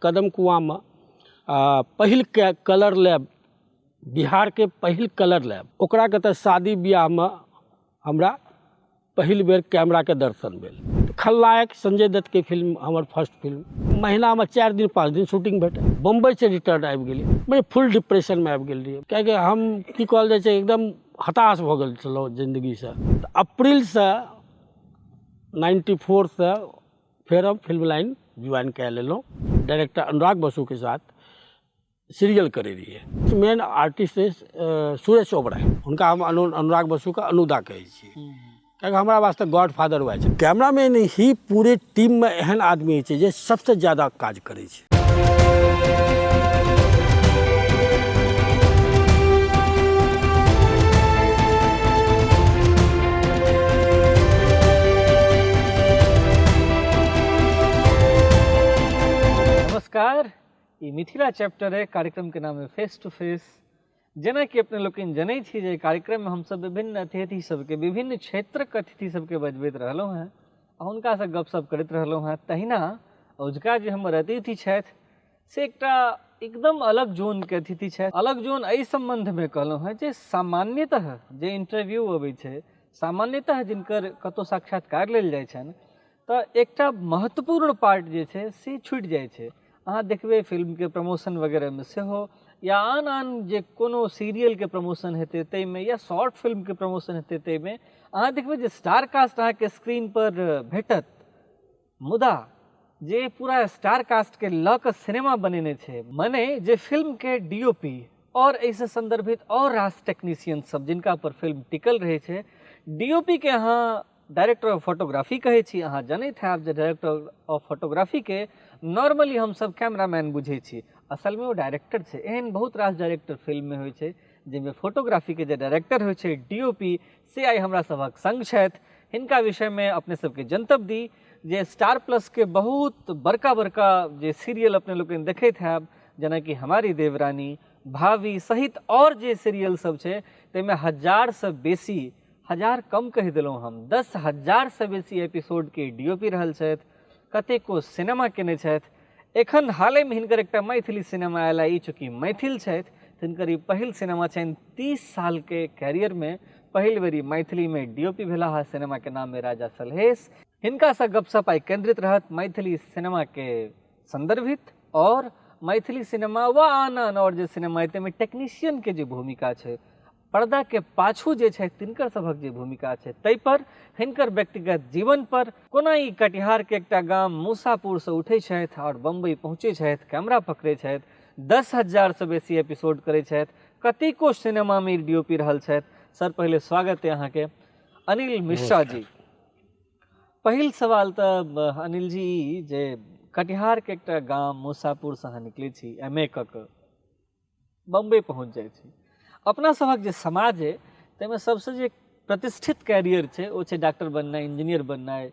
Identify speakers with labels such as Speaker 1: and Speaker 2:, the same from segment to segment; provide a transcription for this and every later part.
Speaker 1: कदम कुआँमे पहिल कलर लैब, बिहारके पहिल कलर लैब, ओकरा कतऽ शादी बियाहमे हमरा पहिल बेर कैमराके दर्शन भेल। खलनायक संजय दत्तके फिल्म हमर फर्स्ट फिल्म। महीनामे 4 दिन 5 दिन शूटिंग भेटल। बम्बईसँ रिटर्न आबि गेलियै, मने फुल डिप्रेशनमे आबि गेल रहियै, किएकि हम की कहल जाइ छै एकदम हताश भऽ गेल छलहुँ जिन्दगीसँ। तऽ अप्रीलसँ 94सँ फेर हम फिल्म लाइन ज्वाइन कए लेलहुँ। डायरेक्टर अनुराग बसुके साथ सीरियल करै रहियै। मेन आर्टिस्ट सुरेश ओबराय, हुनका हम अनुराग बसुके अनुदा कहै छियै, किएकि हमरा वास्ते गॉड फादर वएह छै। कैमरामैन ही पूरे टीममे एहन आदमी होइ छै जे सबसँ ज्यादा काज करै छै।
Speaker 2: नमस्कार, ई मिथिला चैप्टर है, कार्यक्रम के नाम है फेस टू फेस। जेना कि अपने लोकनि जनै छी जे कार्यक्रम में हमसब विभिन्न अतिथि सबके, विभिन्न क्षेत्रक अतिथि सबके बजबैत रहलहुँ हेँ आ हुनकासँ गपशप करैत रहलहुँ हेँ। तहिना औझका जे हमर अतिथि छथि से एकटा एकदम अलग जोनके अतिथि छथि। अलग जोन एहि सम्बन्धमे कहलहुँ हेँ जे सामान्यतः जे इंटरव्यू अबै छै, सामान्यतः जिनकर कतहु साक्षात्कार लेल जाइ छनि, तऽ एकटा महत्वपूर्ण पार्ट जे छै से छुटि जाइ छै। अहाँ देखबै फिल्मके प्रमोशन वगैरहमे सेहो, या आन आन जे कोनो सीरियलके प्रमोशन हेतै ताहिमे, या शॉर्ट फिल्मके प्रमोशन हेतै ताहिमे, अहाँ देखबै जे स्टार कास्ट अहाँके स्क्रीनपर भेटत, मुदा जे पूरा स्टार कास्टके लऽ कऽ सिनेमा बनेने छै, मने जे फिल्मके डी ओ पी आओर एहिसँ सन्दर्भित आओर रास टेक्नीशियन सब जिनका पर फिल्म टिकल रहै छै, डी ओ पी के अहाँ डायरेक्टर ऑफ फोटोग्राफी कहै छी। अहाँ जनैत हैब जे डायरेक्टर ऑफ फोटोग्राफीके नॉर्मली हमसब कैमरामैन बुझै छी, असलमे ओ डायरेक्टर छै। एहन बहुत रास डायरेक्टर फिल्ममे होइ छै जाहिमे फोटोग्राफीके जे डायरेक्टर होइ छै डी ओ पी, से आइ हमरा सभक संग छथि। हिनका विषयमे अपने सबके जनतब दी जे स्टार प्लसके बहुत बड़का बड़का जे सीरियल अपने लोकनि देखैत हैब, जेनाकि हमारी देवरानी, भाभी सहित आओर जे सीरियल सब छै ताहिमे 1000सँ बेसी, 1000 कम कहि देलहुँ हम, 10,000सँ बेसी एपिसोडके डी ओ पी रहल छथि। कतेको सिनेमा केने छथि। एखन हालेमे हिनकर एकटा मैथिली सिनेमा आयल है। ई चूँकि मैथिल छथि तऽ हिनकर ई पहिल सिनेमा छनि। 30 सालके कैरियरमे पहिल बेर ई मैथिलीमे डी ओ पी भेलाह है। सिनेमाके नाम है राजा सलहेश। हिनकासँ गपशप आइ केंद्रित रहत मैथिली सिनेमाके संदर्भित और मैथिली सिनेमा व आन आन और जे सिनेमा है ताहिमे टेक्नीशियनके जे भूमिका छै, पर्दाके पाछू जे छै तिनकर सभक जे भूमिका छै ताहिपर, हिनकर व्यक्तिगत जीवन पर, कोना ई कटिहारके एकटा गाम मूसापुरसँ उठै छथि आओर बम्बई पहुँचै छथि, कैमरा पकड़ै छथि, 10,000सँ बेसी एपिसोड करै छथि, कतेको सिनेमामे डी ओ पी रहल छथि। सर, पहिले स्वागत है अहाँके। अनिल मिश्रा जी, पहिल सवाल तऽ अनिल जी ई जे कटिहारके एकटा गाम मूसापुरसँ अहाँ निकलै छी, एम ए कऽ कऽ बम्बई पहुँच जाइ छी। अपना सभक जे समाज अइ ताहिमे सबसँ जे प्रतिष्ठित कैरियर छै ओ छै डॉक्टर बननाइ, इंजीनियर बननाइ,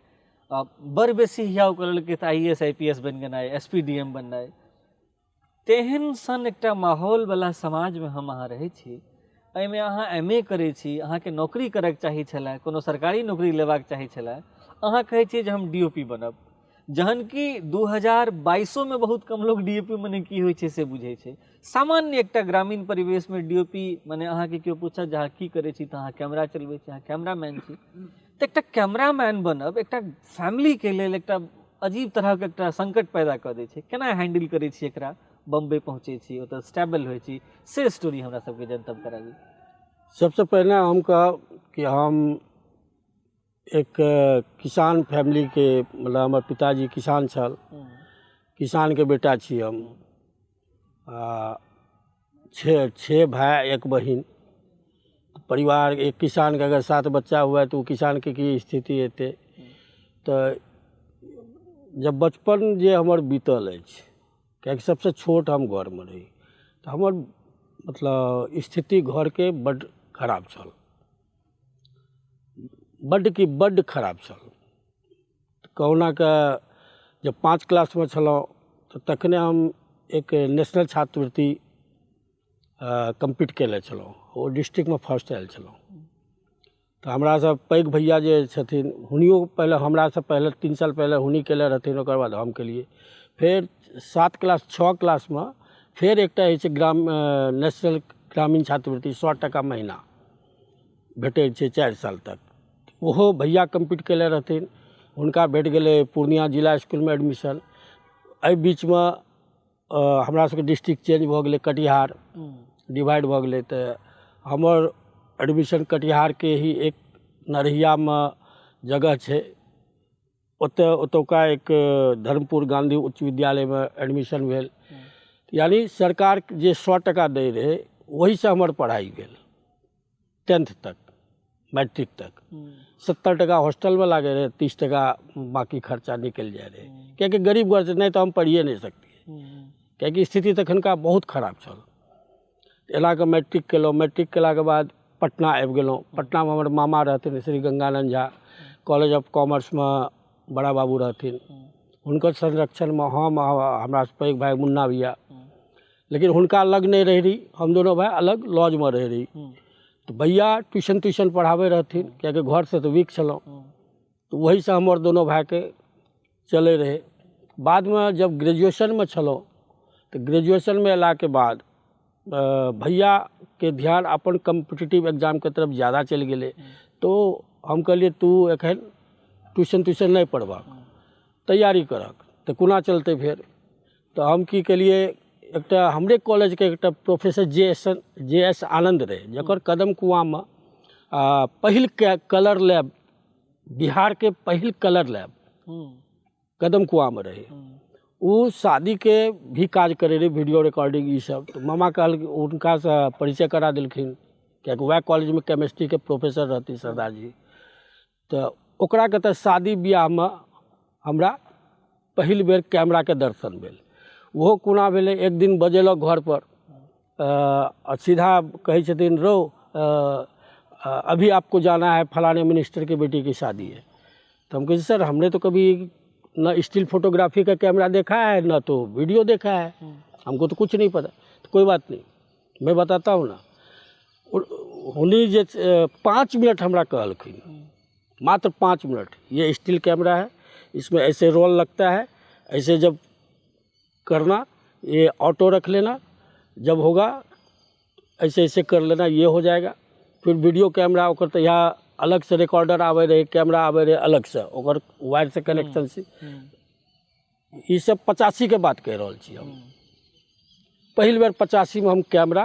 Speaker 2: बड़ बेसी हियाव कऽ लेलकै तऽ I A S I P S बनि गेनाइ, एस पी डी एम बननाइ। तेहन सन एकटा माहौलवला समाजमे हम अहाँ रहै छी, एहिमे अहाँ एम ए करै छी, अहाँके नौकरी करैके चाही छलै, कोनो सरकारी नौकरी लेबाक चाही छलै, अहाँ कहै छियै जे हम डी ओ पी बनब, जहन कि 2022मे बहुत कम लोग डी ओ पी मने की होइ छै से बुझै छै। सामान्य एकटा ग्रामीण परिवेशमे डी ओ पी मने अहाँके केओ पूछत जे अहाँ की करै छी, तऽ अहाँ कैमरा चलबै छी, अहाँ कैमरामैन छी। तऽ एकटा कैमरामैन बनब एकटा फैमिलीके लेल एकटा अजीब तरहके एकटा संकट पैदा कऽ दै छै। केना हैंडल करै छी एकरा, बम्बई पहुँचै छी, ओतऽ स्टेबल होइ छी, से स्टोरी हमरा सबके जनतब कराबी।
Speaker 1: सबसँ पहिने हम कहब कि हम एक किसान फैमिलीके, मतलब हमर पिताजी किसान छल, किसानके बेटा छी हम। आ छः भाय एक बहिन परिवार। एक किसानके अगर 7 बच्चा हुए तऽ ओ किसानके की स्थिति हेतै। तऽ जब बचपन जे हमर बीतल अछि, किएकि सबसँ छोट हम घरमे रही, तऽ हमर मतलब स्थिति घरके बड्ड खराब छल, बड्ड की बड्ड खराब छल। कहुनाके जब 5 क्लासमे छलहुँ तऽ तखने हम एक नेशनल छात्रवृत्ति कम्पीट कयने छलहुँ, ओ डिस्ट्रिक्टमे फर्स्ट आयल छलहुँ। तऽ हमरासँ पैघ भैया जे छथिन हुनियो पहिले हमरासँ पहिले 3 साल पहिले हुनी कयने रहथिन, ओकर बाद हम केलियै। फेर 7 क्लास 6 क्लासमे फेर एकटा होइ छै नेशनल ग्रामीण छात्रवृत्ति 100 टका महीना भेटै छै 4 साल तक। ओहो भैया कम्प्लीट कयले रहथिन, हुनका भेट गेलै पूर्णिया जिला इसकुलमे एडमिशन। एहि बीचमे हमरा सबके डिस्ट्रिक्ट चेंज भऽ गेलै, कटिहार डिवाइड भऽ गेलै, तऽ हमर एडमिशन कटिहारके ही एक नरहियामे जगह छै, ओतऽ ओतुका एक धर्मपुर गाँधी उच्च विद्यालयमे एडमिशन भेल। यानी सरकार जे 100 टका दै रहै ओहिसँ हमर पढ़ाइ भेल 10th तक, मैट्रिक तक। 70 टका हॉस्टलमे लागै रहै, 30 टका बाँकी खर्चा निकलि जाइ रहै, कियाकि गरीब घरसँ नहि तऽ हम पढ़िए नहि सकतियै, कियाकि स्थिति तखनका बहुत खराब छल। एना कऽ मैट्रिक केलहुँ, मैट्रिक केलाके बाद पटना आबि गेलहुँ। पटनामे हमर मामा रहथिन श्री गंगानन्द झा, कॉलेज ऑफ कॉमर्समे बड़ा बाबू रहथिन, हुनकर संरक्षणमे हम हमरा पैघ भाइ मुन्ना भैया, लेकिन हुनका लग नहि रहै रही, हम दोनो भाइ अलग लॉजमे रहै रही। तऽ भैया ट्यूशन त्यूशन पढ़ाबै रहथिन, कियाकि घरसँ तऽ वीक छलहुँ, तऽ ओहिसँ हमर दोनो भाइके चलै रहै। बादमे जब ग्रेजुएशनमे छलहुँ तऽ ग्रेजुएशनमे अयलाके बाद भैयाके ध्यान अपन कम्पिटेटिव एग्जामके तरफ ज्यादा चलि गेलै। तो हम कहलियै तू एखन ट्यूशन त्यूशन नहि पढ़बहक, तैयारी करहक, तऽ कोना चलतै फेर। तऽ हम की केलियै, एकटा हमरे कॉलेजके एकटा प्रोफेसर जे एस आनन्द रहै, जकर कदम कुआँमे पहिल कलर लैब, बिहारके पहिल कलर लैब कदम कुआँमे रहै। ओ शादीके भी काज करै रहै, वीडियो रिकॉर्डिंग ई सब। तऽ मामा कहलखिन, हुनकासँ परिचय करा देलखिन, कियाकि वएह कॉलेजमे केमिस्ट्रीके प्रोफेसर रहथिन सरदार जी। तऽ ओकरा के तऽ शादी बियाहमे हमरा पहिल बेर कैमराके दर्शन भेल। ओहो कोना भेलै, एक दिन बजेलक घरपर, सीधा कहै छथिन रौ अभी आपको जाना है, फलाने मिनिस्टर के बेटी की शादी है। तो हम कहै सर हमने तो कभी न स्टिल फोटोग्राफी का कैमरा देखा है न तो वीडियो देखा है, हमको तो कुछ नहीं पता। तो कोई बात नहीं, मैं बताता हूँ ना। हुनी जे 5 मिनट हमरा कहलखिन, मात्र 5 मिनट, ये स्टिल कैमरा है, इसमें ऐसे रोल लगता है, ऐसे जब करना, ये ऑटो रख लेना, जब होगा ऐसे ऐसे कर लेना, ये हो जाएगा। फिर वीडियो कैमरा ओकर तऽ यहाँ अलग से रिकॉर्डर आबै रहै, कैमरा आबै रहै अलग से, ओकर वायर से कनेक्शन से। ई सब 85 के बात कहि रहल छी हम। पहिल बेर 85 में हम कैमरा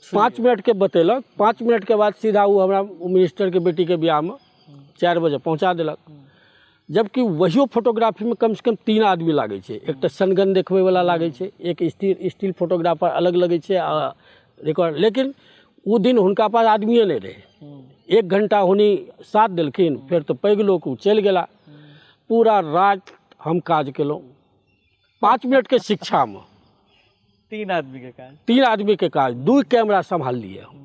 Speaker 1: 5 मिनट के बतेलक, 5 मिनट के बाद सीधा ओ हमरा मिनिस्टर के बेटी के बियाह में 4 बजे पहुँचा देलक। जबकि वहियो फोटोग्राफी में कम से कम 3 आदमी लागै छै, एकटा सनगन देखबै वाला लागै छै, एक स्टिल फोटोग्राफर अलग लगै छै आ रिकॉर्ड। लेकिन ओ दिन हुनका पास आदमिए नहि रहै। 1 घंटा हुनी साथ देलखिन, फेर तऽ पैघ लोक ओ चलि गेला। पूरा राति हम काज केलहुँ 5 मिनट के शिक्षामे।
Speaker 2: 3 आदमी के काज,
Speaker 1: 3 आदमी के काज, 2 कैमरा सम्हाललियै हम।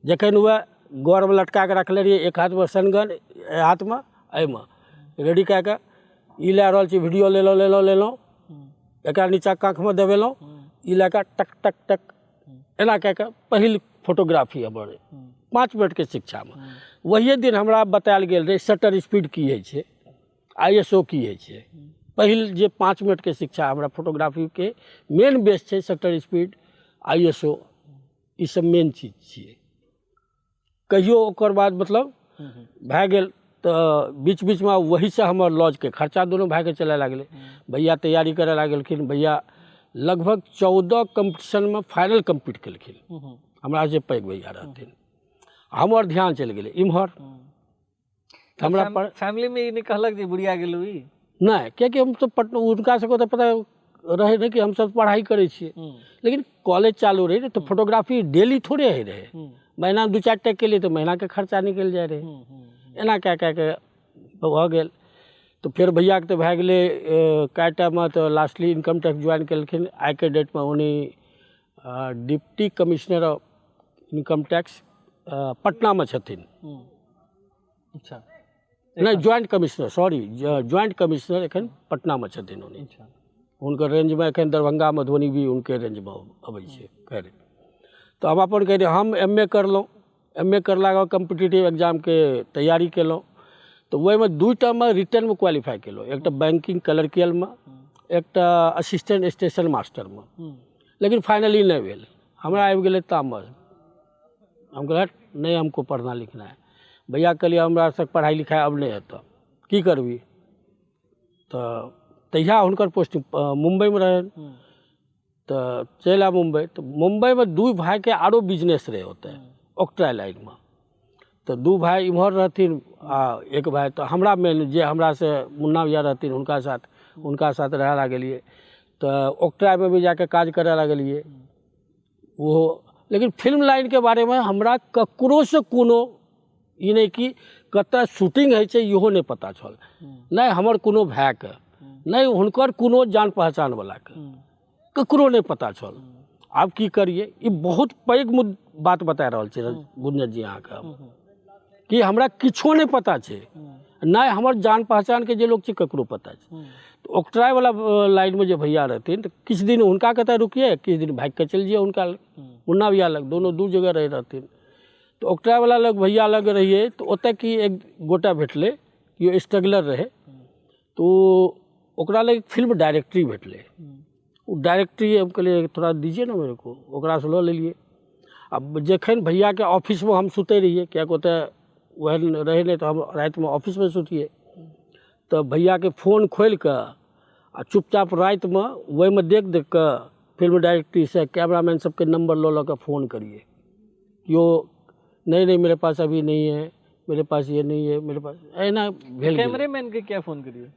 Speaker 1: जखन वएह गौरमे लटका कऽ रखले रहियै, एक हाथमे सनगन, एहि हाथमे एहिमे रेडी कए कऽ ई लए रहल छी, वीडियो लेलहुँ लेलहुँ लेलहुँ, एकरा नीचा काँखमे दबेलहुँ, ई लए कऽ टक टक टक एना कए कऽ पहिल फोटोग्राफी हमर 5 मिनटके शिक्षामे। वही दिन हमरा बतायल गेल रहै शटर स्पीड की होइ छै, ISO की होइ छै। पहिल जे 5 मिनटके शिक्षा हमरा फोटोग्राफीके मेन बेस छै शटर स्पीड, ISO, ई सब मेन चीज छियै। कहियो ओकर बाद मतलब भए गेल तऽ बीच बीचमे वहीसँ हमर लॉजके खर्चा दुनू भाइके चलय लागलै। भैया तैयारी करय लागलखिन, भैया लगभग 14 कम्पटिशनमे फाइनल कम्पीट केलखिन, हमरा जे पैघ भैया रहथिन। हमर ध्यान चलि गेलै इम्हर। हमरा पर
Speaker 2: फैमिलीमे ई नहि कहलक जे बुढ़िया गेलहुँ ई?
Speaker 1: नहि, कियाकि हम तऽ पटना, हुनका सबके तऽ पता रहै नहि कि हमसब पढ़ाइ करै छियै, लेकिन कॉलेज चालू रहै ने, तऽ फोटोग्राफी डेली थोड़े होइ रहै, महीना 2-4 टा केलियै तऽ महीनाके खर्चा निकलि जाइ रहै। एना कए कए कऽ भऽ गेल। तऽ फेर भैयाके तऽ भए गेलै कएटामे तऽ लास्टली इनकम टैक्स ज्वाइन केलखिन। आइके डेटमे उनी deputy commissioner of income tax पटनामे छथिन।
Speaker 2: अच्छा।
Speaker 1: नहि, joint commissioner, sorry, joint commissioner एखन पटनामे छथिन उनी।
Speaker 2: अच्छा।
Speaker 1: हुनकर रेंजमे एखन दरभंगा मधुबनी भी हुनके रेंजमे अबै छै। खैर, तऽ हम अपन कहै हम MA करलहुँ। MA करलाके बाद कम्पिटेटिव एग्जामके तैयारी केलहुँ, तऽ ओहिमे 2 टामे रिटर्नमे क्वालिफाइ केलहुँ, एकटा बैंकिंग क्लर्कियलमे एकटा असिस्टेंट स्टेशन मास्टरमे। लेकिन फाइनली नहि भेल। हमरा आबि गेलै तामस। हम कहलियै, हट, नहीं हमको पढ़ना लिखना है। भैया कहलियै, हमरा से पढ़ाइ लिखाइ अब नहि हेतऽ, की करबी? तऽ तहिया हुनकर पोस्टिंग मुम्बइमे रहनि, तऽ चलि आयब मुम्बइ। तऽ मुम्बइमे दू भाइके आरो बिजनेस रहै ओतऽ ऑक्ट्राइ लाइनमे। तऽ दू भाइ इम्हर रहथिन आ एक भाइ तऽ हमरा मेन जे हमरासँ मुन्ना भैया रहथिन, हुनका साथ रहए लागलियै। तऽ ऑक्ट्राइमे भी जाके काज करए लागलियै ओहो। लेकिन फिल्म लाइनके बारेमे हमरा ककरोसँ कोनो ई नहि कि कतऽ शूटिंग होइ छै, इहो नहि पता छल। नहि हमर कोनो भायके, नहि हुनकर कोनो जान पहचानवलाके, ककरो नहि पता छल। आब की करियै? ई बहुत पैघ बात बता रहल छी गुंजन जी अहाँके हम, कि हमरा किछो नहि पता छै, नहि हमर जान पहचानके जे लोक छै ककरो पता छै। तऽ ऑक्ट्राइवला लाइनमे जे भैया रहथिन, तऽ किछु दिन हुनका कतऽ रुकियै, किछु दिन भागि कऽ चलि जइयै हुनका लग, मुन्ना भैया लग। दोनो दू जगह रहै रहथिन। तऽ ऑक्ट्राइवला लग, भैया लग रहियै, तऽ ओतऽ की एक गोटा भेटलै, केओ स्ट्रगलर रहै, तऽ ओ ओकरा लग फिल्म डायरेक्टरी भेटलै। ओ डायरेक्टरी हम कहलियै, थोड़ा दीजिए ना मेरे को। ओकरासँ लऽ लेलियै। आब जखन भैयाके ऑफिसमे हम सुतै रहियै, किएकि ओतऽ ओहन रहै नहि, तऽ हम रातिमे ऑफिसमे सुतियै। तऽ भैयाके फोन खोलि कऽ आ चुपचाप रातिमे ओहिमे देख देख कऽ फिल्म डायरेक्टरीसँ कैमरामैन सबके नम्बर लऽ लऽ कऽ फोन करियै। केओ नहीं नहीं, मेरे पास अभी नहीं है, मेरे पास ये नहीं है, मेरे पास एना भेल गेलै।
Speaker 2: कैमरेमैन के किया फोन करियै?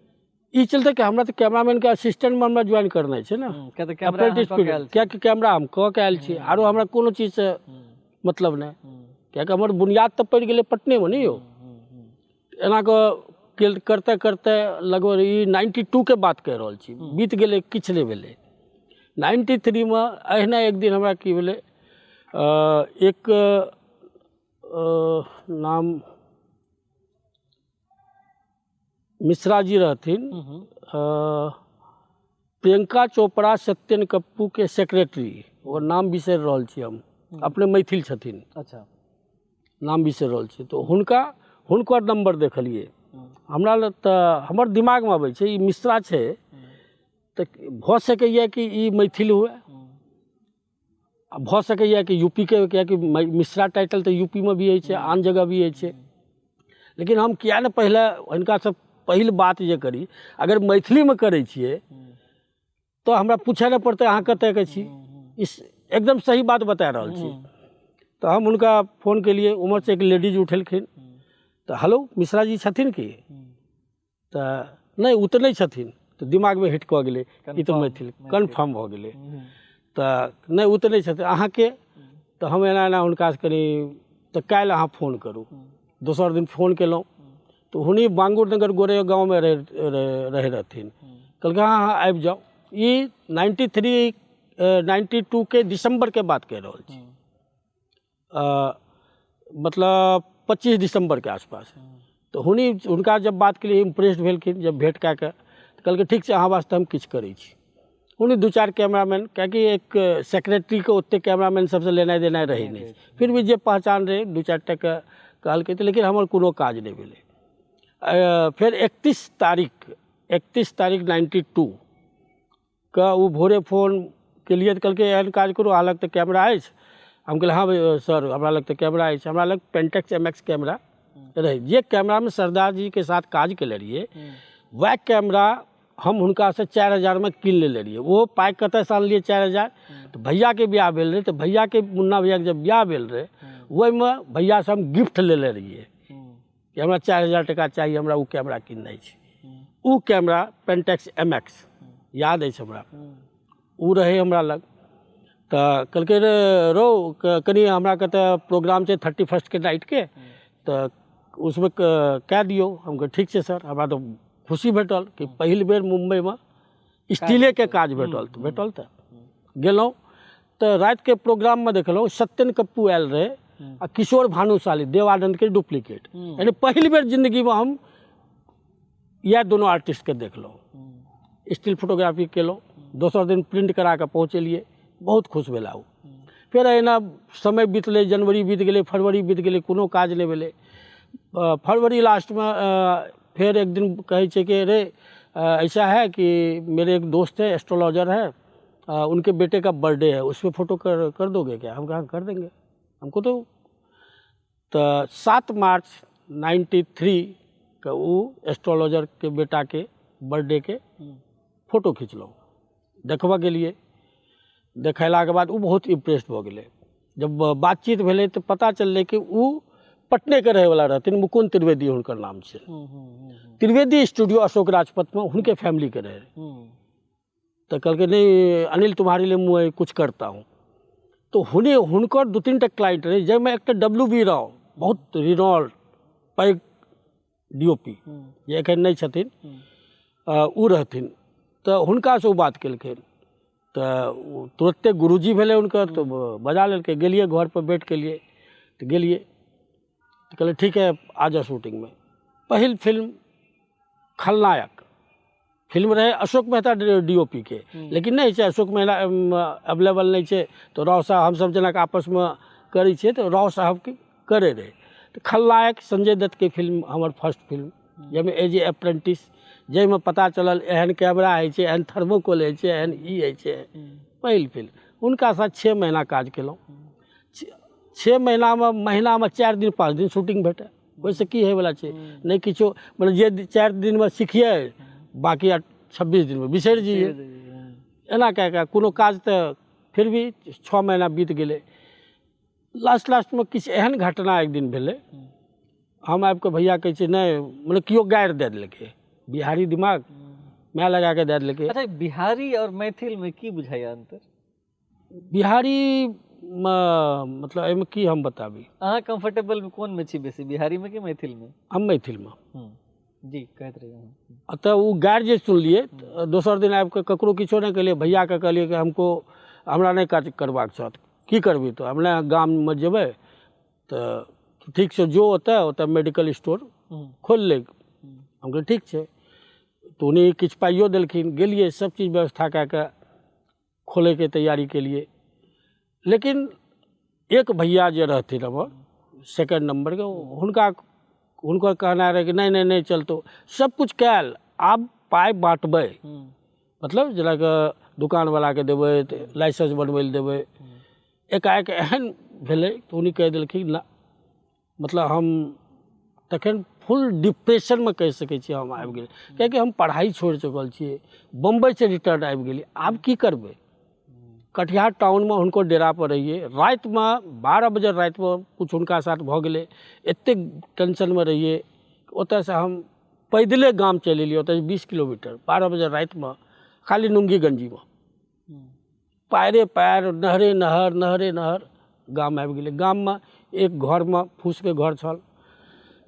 Speaker 1: ई चलते कि हमरा तऽ कैमरामैनके असिस्टेंटमे हमरा ज्वाइन करनाइ छै ने।
Speaker 2: किया तऽ कैमरा अहाँ
Speaker 1: अप्रेंटिस
Speaker 2: कऽ के आयल छी।
Speaker 1: कियाकि कैमरा हम कऽ के आयल छी, आरो हमरा कोनो चीजसँ मतलब नहि, कियाकि हमर बुनियाद तऽ पड़ि गेलै पटनेमे ने यौ। एना कऽ करते करते लगभग ई 92के बात कहि रहल छी, बीत गेलै, किछु नहि भेलै। 93मे अहिना एक दिन हमरा की भेलै, एक नाम मिश्रा जी रहथिन, प्रियंका चोपड़ा सत्यन कप्पूके सेक्रेटरी, ओकर नाम बिसरि रहल छी हम, अपने मैथिल छथिन। नाम बिसरि रहल छी। तऽ हुनकर नम्बर देखलियै हमरा लग, तऽ हमर दिमागमे अबै छै, ई मिश्रा छै तऽ भऽ सकैए कि ई मैथिल हुए आ भऽ सकैए कि यूपीके, किएकि मिश्रा टाइटल तऽ यूपीमे भी होइ छै, आन जगह भी होइ छै। लेकिन हम किए ने पहिले हिनकासँ पहिल बात जे करी, अगर मैथिलीमे करै छियै तऽ हमरा पूछय नहि पड़तै अहाँ कतयके छी। इस एकदम सही बात बता रहल छी। तऽ हम हुनका फोन केलियै। उम्हरसँ एक लेडीज उठेलखिन, तऽ हेलो, मिश्रा जी छथिन की? तऽ नहि, ओ तऽ नहि छथिन। तऽ दिमागमे हिट कऽ गेलै, ई तऽ मैथिल कन्फर्म भऽ गेलै। तऽ नहि, ओ तऽ नहि छथिन, अहाँके? तऽ हम एना एना हुनकासँ कनि, तऽ काल्हि अहाँ फोन करू। दोसर दिन फोन केलहुँ तऽ हुनी बांगुर नगर गोरे गाँवमे रहै रहथिन। कहलकै, हँ हँ, आबि जाउ। ई 93, 92के दिसम्बरके बात कहि रहल छी, मतलब 25 दिसम्बरके आसपास। तऽ हुनी हुनका जब बात केलियै, इम्प्रेस्ड भेलखिन जब भेँट कए कऽ, तऽ कहलकै, ठीक छै, अहाँ वास्ते हम किछु करै छी। हुनी दू चारि कैमरामैन, किएकि एक सेक्रेटरीके ओतेक कैमरामैन सबसँ लेनाइ देनाइ रहै नहि छै, फिर भी जे पहचान रहै दू चारि टाके कहलकै। तऽ लेकिन हमर कोनो काज नहि भेलै। फेर 31 तारीख, 31 तारीख 92 के ओ भोरे फोन केलियै तऽ कहलकै, एहन काज करू, अहाँ लग तऽ कैमरा अछि? हम कहलियै, हँ भाइ सर, हमरा लग तऽ कैमरा अछि। हमरा लग पेंटेक्स एमएक्स कैमरा रहै, जे कैमरामे सरदार जीके साथ काज केले रहियै, वएह कैमरा हम हुनकासँ 4000मे कीन लेने रहियै। ओहो पाइ कतऽसँ आनलियै 4000? तऽ भैयाके बियाह भेल रहै, तऽ भैयाके, मुन्ना भैयाके जब बियाह भेल रहै, ओहिमे भैयासँ हम गिफ्ट लेने रहियै कि हमरा 4000 टाका चाही, हमरा ओ कैमरा किननाइ छै। ओ कैमरा पेंटेक्स एमएक्स याद अछि हमरा, ओ रहै हमरा लग। तऽ कहलकै, रे रौ, कनि हमरा कतऽ प्रोग्राम छै 31के नाइटके, तऽ उसमे कए दियौ। हम कहलियै, ठीक छै सर। हमरा तऽ खुशी भेटल कि पहिल बेर मुम्बइमे स्टीलेके काज भेटल। तऽ भेटल तऽ गेलहुँ, तऽ रातिके प्रोग्राममे देखलहुँ सत्यन कप्पू आयल रहै आ किशोर भानुशाली, देवानन्दके डुप्लीकेट। यानी पहिल बेर जिन्दगीमे हम इएह दुनू आर्टिस्टके देखलहुँ। स्टिल फोटोग्राफी केलहुँ, दोसर दिन प्रिंट करा कऽ पहुँचेलियै, बहुत खुश भेला ओ। फेर एहिना समय बितलै, जनवरी बीत गेलै, फरवरी बीत गेलै, कोनो काज नहि भेलै। फरवरी लास्टमे फेर एक दिन कहै छै कि रे ऐसा है कि मेरे एक दोस्त है, एस्ट्रोलॉजर है, उनके बेटे का बर्थडे है, उसमें फोटो कर कर दोगे क्या? हम कहा कर देंगे हमको। तो 7 मार्च 93 के ओ एस्ट्रोलॉजरके बेटाके बर्थडेके फोटो खिचलहुँ, देखबऽ गेलियै। देखेलाके बाद ओ बहुत इम्प्रेस भऽ गेलै। जब बातचीत भेलै तऽ पता चललै कि ओ पटनेके रहैवला रहथिन, मुकुन्द त्रिवेदी हुनकर नाम छै। त्रिवेदी स्टूडियो अशोक राजपथमे हुनके फैमिलीके रहै। तऽ कहलकै नहि अनिल तुम्हारे लिए मैं कुछ करता हूँ। तऽ हुनकर 2-3 टा क्लाइंट रहै, जाहिमे एकटा डब्ल्यू बी राव, बहुत रिनॉल्ड पैघ डी ओ पी जे एखन नहि छथिन, ओ रहथिन। तऽ हुनकासँ ओ बात केलखिन तऽ ओ तुरन्ते गुरुजी भेलै हुनकर, तऽ बजा लेलकै। गेलियै घरपर भेँट केलियै तऽ गेलियै तऽ कहलियै ठीक है आ जाओ शूटिंगमे। पहिल फिल्म खलनायक फिल्म रहै Ashok Mehta D O P के, लेकिन नहि छै अशोक मेहता अवेलेबल नहि छै, तऽ राव साहब हमसब जेना आपसमे करै छियै तऽ राव साहबके करै रहै। तऽ खलनायक संजय दत्तके फिल्म हमर फर्स्ट फिल्म, जाहिमे एज ए अप्रेंटिस, जाहिमे पता चलल एहन कैमरा होइ छै, एहन थर्मोकोल होइ छै, एहन ई होइ छै। पहिल फिल्म हुनका साथ 6 महीना काज केलहुँ। 6 महीनामे महीनामे 4 दिन 5 दिन शूटिंग भेटै, ओहिसँ की होइवला छै? नहि किछो, मतलब जे 4 दिनमे सिखियै बाकी 26 दिनमे बिसरि जइयै, एना कए कऽ कोनो काज। तऽ फिर भी 6 महीना बीत गेलै। लास्ट लास्टमे किछु एहन घटना एक दिन भेलै, हम आबिकऽ भैया कहै छै नहि, मतलब केओ गारि दए देलकै, बिहारी दिमाग माय लगा कऽ दए देलकै।
Speaker 2: अच्छा, बिहारी आओर मैथिलमे की बुझाइए अन्तर?
Speaker 1: बिहारी मतलब एहिमे की हम बताबी?
Speaker 2: अहाँ कम्फर्टेबल कोनमे छी बेसी, बिहारीमे कि मैथिलमे?
Speaker 1: हम मैथिलमे।
Speaker 2: जी, कहैत रहियै।
Speaker 1: तऽ ओ गारि जे सुनलियै, दोसर दिन आबिकऽ ककरो किछो नहि कहलियै, भैयाके कहलियै कि हमको हमरा नहि काज करबाक छह। की करबही? तऽ हम नहि गाममे जेबै। तऽ ठीक छै, जो ओतऽ ओतऽ मेडिकल स्टोर खोलि ले। हम कहलियै ठीक छै। तऽ उन्हीं किछु पाइयो देलखिन, गेलियै, सब चीज व्यवस्था कए कऽ खोलैके तैयारी केलियै। लेकिन एक भैया जे रहथिन हमर सेकंड नम्बरके, हुनकर कहनाइ रहै कि नहि नहि नहि चलतौ। सब किछु कयल, आब पाइ बाँटबै, मतलब जेनाकि दोकानवलाके देबै तऽ लाइसेंस बनबै लए देबै। एकाएक एहन भेलै तऽ उनी कहि देलखिन ना। मतलब हम तखन फुल डिप्रेशनमे कहि सकै छियै हम आबि गेलियै, किएकि हम पढ़ाइ छोड़ि चुकल छियै, बम्बइसँ रिटर्न आबि गेलियै, आब की करबै? कटिहार टाउनमे हुनकर डेरापर रहियै। रातिमे 12 बजे रातिमे किछु हुनका साथ भऽ गेलै, एतेक टेंशनमे रहियै, ओतऽसँ हम पैदले गाम चलि एलियै, ओतऽसँ 20 किलोमीटर, 12 बजे रातिमे, खाली नुङ्गी गञ्जीमे, पायरे पायर, नहरे नहर, नहरे नहर गाम आबि गेलै। गाममे एक घरमे फूसके घर छल,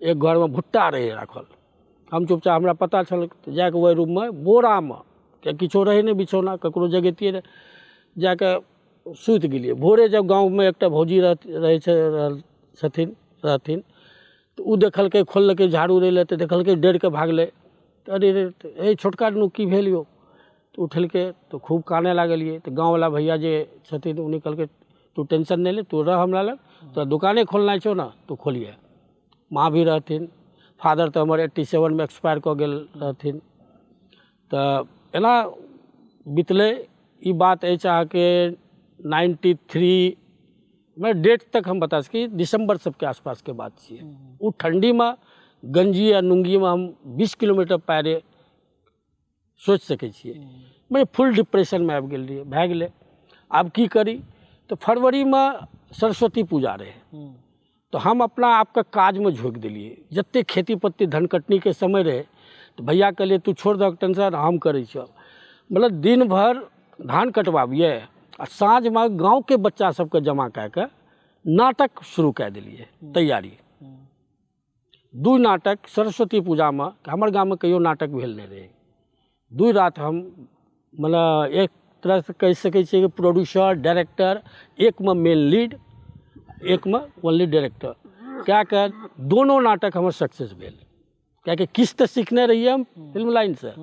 Speaker 1: एक घरमे भुट्टा रहै राखल। हम चुपचाप, हमरा पता छल, तऽ जाकऽ ओहि रूममे बोरामे, किएक किछो रहै नहि बिछौना, ककरो जगेतियै नहि, जाकऽ सुति गेलियै। भोरे जब गाँवमे एकटा भौजी रहै छै छथिन रहथिन, तऽ ओ देखलकै, खोललकै झाड़ू दै लए तऽ देखलकै, डरिकऽ भागलै। तऽ अरे रे, हे छोटका नुनू, की भेल यौ? तऽ उठेलकै तऽ खूब कानऽ लागलियै। तऽ गाँववला भैया जे छथिन, उनी कहलकै तू टेंशन नहि ले, तू रह हमरा लग, तोरा दोकाने खोलनाइ छौ ने, तू खोलिहे। माँ भी रहथिन, फादर तऽ हमर 87मे एक्सपायर कऽ गेल रहथिन। तऽ एना बितलै। ई बात अछि अहाँके 93 मे, डेट तक हम बता सकी, दिसम्बर सबके आसपासके बात छियै। ओ ठण्डीमे गञ्जी आ नुङ्गीमे हम 20 किलोमीटर पैरे, सोचि सकै छियै, मने फुल डिप्रेशनमे आबि गेल रहियै। भए गेलै, आब की करी? तऽ फरवरीमे सरस्वती पूजा रहै, तऽ हम अपना आपके काजमे झोँकि देलियै। जतेक खेती पत्ती धन कटनीके समय रहै, तऽ भैया कहलियै तू छोड़ि दहक टेंशन, हम करै छियौ। मतलब दिन भरि धान कटबाबियै आ साँझमे गाँवके बच्चा सबके जमा कए कऽ नाटक शुरू कए देलियै तैयारी। 2 नाटक सरस्वती पूजामे, हमर गाममे कहियो नाटक भेल नहि रहै। 2 राति हम मतलब एक तरहसँ कहि सकै छियै कि प्रोड्यूसर, डायरेक्टर, एकमे मेन लीड, एकमे ओनली डायरेक्टर कए कऽ दोनो नाटक हमर सक्सेस भेल, किएकि किछु तऽ सिखने रहियै हम फिल्म लाइनसँ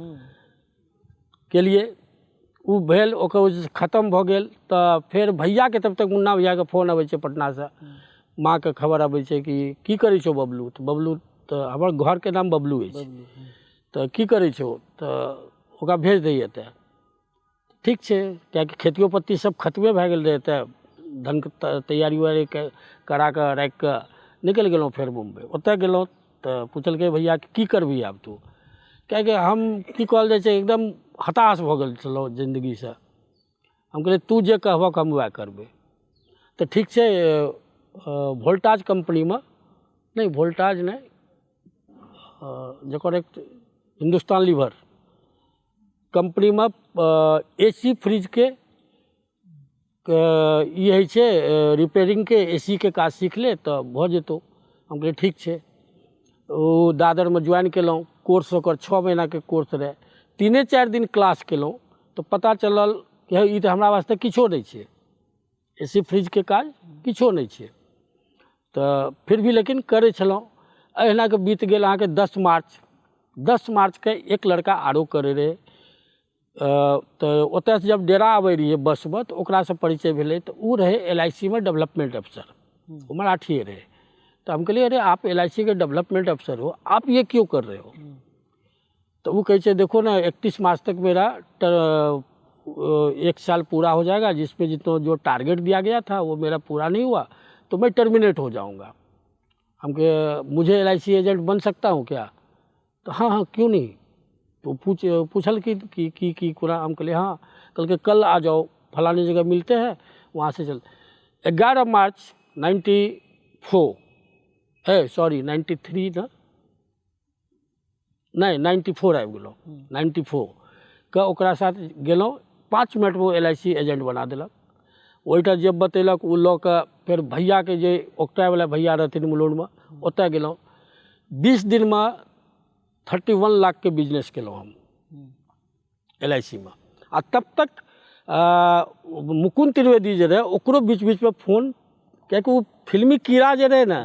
Speaker 1: केलियै। ओ भेल, ओकर वजहसँ खतम भऽ गेल। तऽ फेर भैयाके तब तक मुन्ना भैयाके फोन अबै छै पटनासँ, माँके खबर अबै छै कि की करै छौ बबलू? तऽ बबलू तऽ हमर घरके नाम बबलू अछि। तऽ की करै छौ? तऽ ओकरा भेज दही एतऽ। ठीक छै, किएकि खेतियो पत्ती सब खतमे भए गेल रहै एतऽ। धानके तैयारी उयारी करा कऽ राखि कऽ निकलि गेलहुँ फेर मुम्बइ। ओतऽ गेलहुँ तऽ पुछलकै, भैया, की करबही आब तू? किएकि हम, की कहल जाइ छै, एकदम हताश भऽ गेल छलहुँ जिन्दगीसँ। हम कहलियै, तू जे कहबक हम वएह करबै। तऽ ठीक छै, वोल्टाज कम्पनीमे नहि, वोल्टाज नहि, जकर एक हिन्दुस्तान लीवर कम्पनीमे ए सी फ्रिजके ई होइ छै रिपेयरिंगके, ए सी के काज सीख ले तऽ भऽ जेतौ। हम कहलियै, ठीक छै। ओ दादरमे ज्वाइन केलहुँ। कोर्स ओकर 6 महीनाके कोर्स रहै। 3-4 दिन क्लास केलहुँ तऽ पता चलल कि हे, ई तऽ हमरा वास्ते किछो नहि छै, ए सी फ्रिजके काज किछो नहि छै। तऽ फिर भी लेकिन करै छलहुँ। एहिना कऽ बीत गेल अहाँके 10 मार्च। 10 मार्चके एक लड़का आरो करै रहै। तऽ ओतयसँ जब डेरा आबै रहियै बसमे तऽ ओकरासँ परिचय भेलै। तऽ ओ रहै एल I C मे डेवलपमेंट अफसर। ओ मराठिए रहै। तऽ हम कहलियै, अरे, आप एल I C के डेवलपमेंट अफसर हो, आप ये क्यों कर रहे हो? तऽ ओ कहै छै, देखो ना, 31 मार्च तक मेरा एक साल पूरा हो जाएगा, जिसमें जितना जो टारगेट दिया गया था वो मेरा पूरा नहीं हुआ, तो मैं टर्मिनेट हो जाऊंगा। हम कहे, मुझे एल I C agent बन सकता हूँ क्या? तऽ हाँ हाँ, क्यों नहीं। तो पूछल कि की कोना। हम कहलियै, हाँ। कहलकै, कल आ जाओ, फलानी जगह मिलते हैं, वहाँ से चल। 11 मार्च 94 है, सॉरी, 93 न, नहि, 94 आबि गेलहुँ। 94 के ओकरा साथ गेलहुँ। 5 मिनटमे ओ एल I C agent बना देलक। ओहिठाम जे बतेलक ओ लऽ कऽ फेर भैयाके, जे ओकटावला भैया रहथिन मुलुंडमे, ओतय गेलहुँ। 20 दिनमे 31 लाखके बिजनेस केलहुँ हम एल I C मे। आ तब तक मुकुन्द त्रिवेदी जे रहै, ओकरो बीच बीचमे फोन, कियाकि ओ फिल्मी कीड़ा जे रहै ने,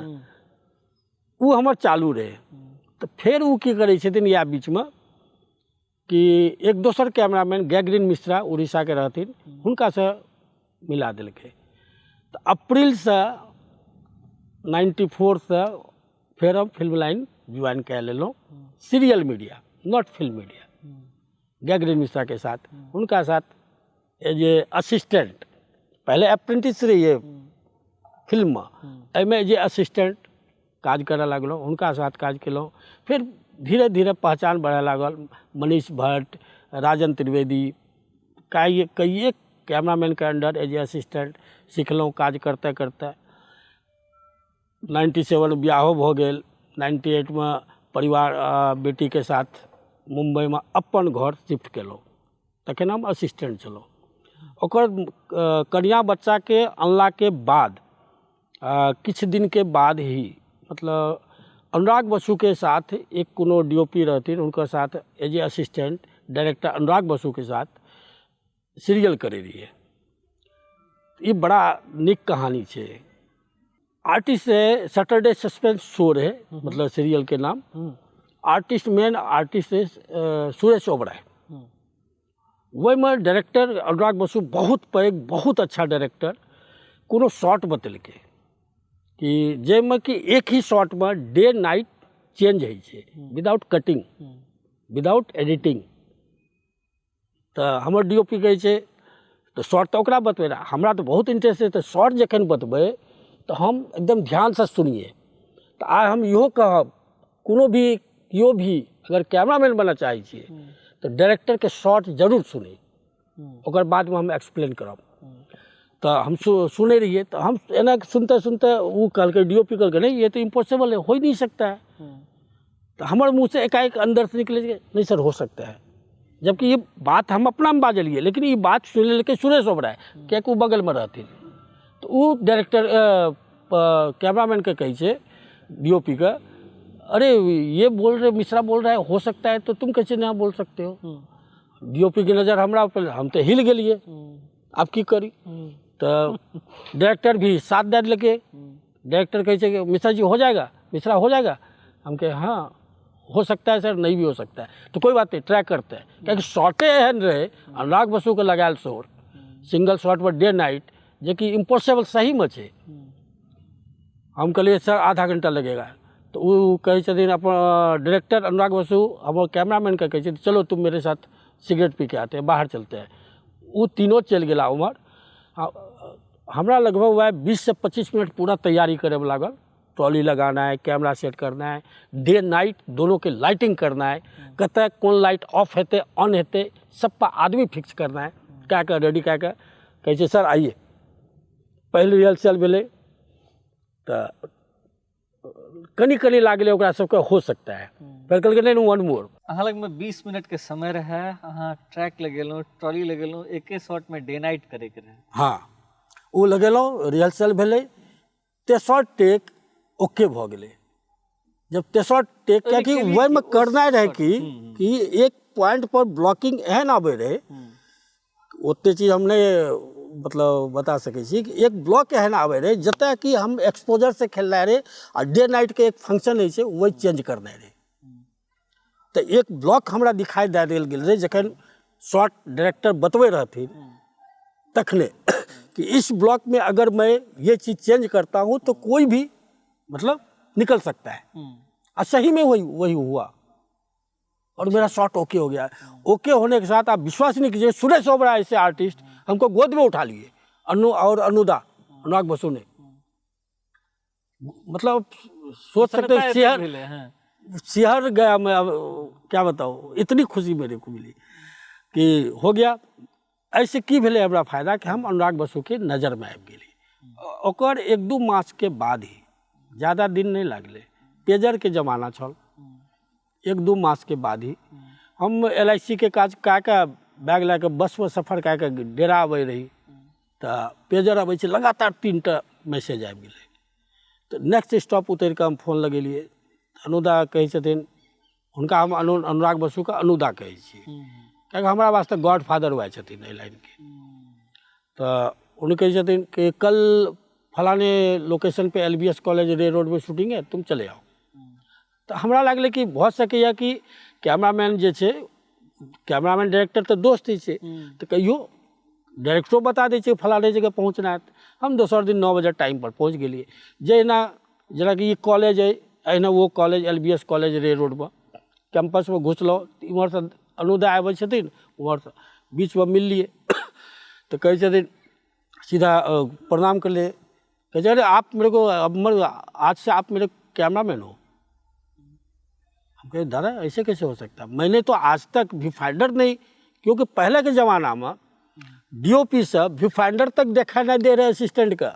Speaker 1: ओ हमर चालू रहै। तऽ फेर ओ की करै छथिन इएह बीचमे कि एक दोसर कैमरामैन गैगरिन मिश्रा, उड़ीसाके रहथिन, हुनकासँ मिला देलकै। तऽ अप्रीलसँ 94सँ फेर हम फिल्म लाइन ज्वाइन कए लेलहुँ, serial media, not film media. Gagarin मिश्राके साथ, हुनका साथ एज ए असिस्टेंट। पहिले अप्रेंटिस रहियै फिल्ममे, एहिमे एज ए असिस्टेंट काज करऽ लागलहुँ। हुनका साथ काज केलहुँ। फेर धीरे धीरे पहचान बढ़य लागल। मनीष भट्ट, राजन त्रिवेदी, कइएक कैमरामैनके अंडर एज ए असिस्टेंट सिखलहुँ। काज करते करते 97 बियाहो भऽ गेल। 98मे परिवार, बेटीके साथ मुम्बइमे अपन घर शिफ्ट केलहुँ। तखन हम असिस्टेंट छलहुँ। ओकर कनिआँ बच्चाके अनलाके बाद किछु दिनके बाद ही मतलब अनुराग बसुके साथ एक कोनो डी ओ पी रहथिन, हुनकर साथ एज ए असिस्टेंट डायरेक्टर अनुराग बसुके साथ सीरियल करै रहियै। ई बड़ा नीक कहानी छै। आर्टिस्ट रहै, सैटरडे सस्पेंस शो रहै, मतलब सीरियलके नाम। आर्टिस्ट, मेन आर्टिस्ट रहै सुरेश ओबराय। ओहिमे डायरेक्टर अनुराग बसु, बहुत पैघ, बहुत अच्छा डायरेक्टर, कोनो शॉट बतेलकै कि जाहिमे कि एक ही शॉटमे डे नाइट चेंज होइ छै, विदाउट कटिंग, विदाउट एडिटिंग। तऽ हमर डी ओ पी कहै छै, तऽ शॉट तऽ ओकरा बतबै रहै, हमरा तऽ बहुत इंटरेस्ट रहै। तऽ शॉट जखन बतबै तऽ हम एकदम ध्यानसँ सुनियै। तऽ आइ हम इहो कहब, कोनो भी केओ भी अगर कैमरामैन बनऽ चाहै छियै तऽ डायरेक्टरके शॉट जरूर सुनी। ओकर बादमे हम एक्सप्लेन करब। तऽ हम सुनै रहियै। तऽ हम एना सुनते सुनते ओ कहलकै, डी ओ पी कहलकै, नहीं, ये तो इम्पॉसिबल है, हो ही नहीं सकता है। तऽ हमर मुँहसँ एकाएक अन्दरसँ निकलै छै, नहीं सर, हो सकता है। जबकि ई बात हम अपनामे बाजलियै, लेकिन ई बात सुनि लेलकै सुरेश ओबराय, कियाकि ओ बगलमे रहथिन। तऽ ओ डायरेक्टर कैमरामैनके कहै छै, डी ओ पी के, अरे, ये बोल रहे, मिश्रा बोल रहा है हो सकता है, तो तुम कैसे ना बोल सकते हो? डी ओ पी के नजर हमरा पर, हम तऽ हिल गेलियै, आब की करी? तऽ डायरेक्टर भी साथ दए देलकै। डायरेक्टर कहै छै कि मिश्रा जी, हो जाएगा, मिश्रा, हो जाएगा? हम कहे, हाँ, हो सकता है सर, नहीं भी हो सकता है, तो कोई बात नहीं, ट्राई करते हैं। कियाकि शॉटे एहन रहै, अनुराग बसुके लगायल शॉट, सिंगल शॉटपर डे नाइट, जेकि इम्पॉसिबल सहीमे छै। हम कहलियै, सर, आधा घंटा लगेगा। तऽ ओ कहै छथिन अपन डायरेक्टर अनुराग बसु हमर कैमरामैनके कहै छथिन, चलो तुम मेरे साथ सिगरेट पी के आते हैं, बाहर चलते हैं। ओ तीनों चलि गेला उम्हर। आ हमरा लगभग वएह 20 से 25 मिनट पूरा तैयारी करैमे लागल। ट्रॉली लगाना है, कैमरा सेट करना है, डे नाइट दोनों के लाइटिंग करना है, कतऽ कोन लाइट ऑफ हेतै ऑन हेतै, सब पर आदमी फिक्स करना है। कए कऽ रेडी कए कऽ कहै छै सर आइए। पहिल रिहर्सल भेलै तऽ कनि कनि लागलै ओकरा सबके, हो सकता है। फेर कहलकै नहि वन मोर।
Speaker 2: अहाँ लगमे 20 मिनटके समय रहै, अहाँ ट्रैक लगेलहुँ, ट्रॉली लगेलहुँ, एके शॉटमे डे नाइट करैके रहै।
Speaker 1: हाँ, ओ लगेलहुँ, रिहर्सल भेलै, तेसर टेक ओके भऽ गेलै। जब तेसर टेक, कियाकि ओहिमे करनाइ रहै कि एक पॉइंट पर ब्लॉकिंग एहन आबै रहै, ओते चीज हम नहि मतलब बता सकै छी कि एक ब्लॉक एहन आबै रहै जतऽ कि हम एक्सपोजर से खेलनाइ रहै आ डे नाइटके एक फंक्शन होइ छै वही चेंज करनाइ रहै। तऽ एक ब्लॉक हमरा दिखाई दए देल गेल रहै जखन शॉर्ट डायरेक्टर बतबै रहथिन तखने कि इस ब्लॉक में अगर मैं ये चीज़ चेंज करता हूँ तो कोई भी मतलब निकल सकता है। आ सही में वही वही हुआ और मेरा शॉट ओके हो गया। ओके होने के साथ आप विश्वास नहीं कीजिए, सुरेश ओबरा ऐसे आर्टिस्ट हमको गोद में उठा लिए, अनु और अनुदा अनुराग बसु ने, मतलब सोच सकते हैं शहर शहर गया मैं, अब क्या बताऊँ, इतनी खुशी मेरे को मिली कि हो गया। ऐसे की भेलै हमरा फायदा कि हम अनुराग बसुके नजरमे आबि गेली। ओकर 1-2 मासके बाद ही, ज़्यादा दिन नहि लागलै, पेजरके जमाना छल, 1-2 मासके बाद ही हम LIC के काज कए कऽ बैग लए कऽ बसमे सफर कए कऽ डेरा आबै रही तऽ पेजर अबै छै, लगातार 3टा मैसेज आबि गेलै। तऽ नेक्स्ट स्टॉप उतरि कऽ हम फोन लगेलियै, अनुदा कहै छथिन, हुनका हम अनुराग बसुके अनुदा कहै छियै, कियाकि हमरा वास्ते गॉड फादर वएह छथिन एहि लाइनके। तऽ उन कहै छथिन कि कल फलाने लोकेशन पे LBS college रे रोड में शूटिंग है, तुम चले आओ। तऽ हमरा लागलै कि भऽ सकैए कि कैमरामैन जे छै, कैमरामैन डायरेक्टर तऽ दोस्त ही छै, तऽ कहियो डायरेक्टरो बता दै छै फलाने जगह पहुँचना है। हम दोसर दिन 9 बजे टाइम पर पहुँच गेलियै। जहिना जेनाकि ई कॉलेज अइ, एहिना ओ कॉलेज LBS college रे रोडमे कैंपसमे घुसलहुँ, इम्हरसँ अनुदा आबै छथिन, उम्हरसँ बीचमे मिललियै तऽ कहै छथिन सीधा प्रणाम करलियै, कहै छै अरे आप मेरे को अब आज से आप मेरे कैमरामैन हो। हम कहे दादा ऐसे कैसे हो सकता है, मैंने तो आज तक व्यू फाइंडर नहीं, क्योंकि पहले के ज़माना में DOP सब व्यू फाइंडर तक देखा नहीं दे रहे असिस्टेंट का,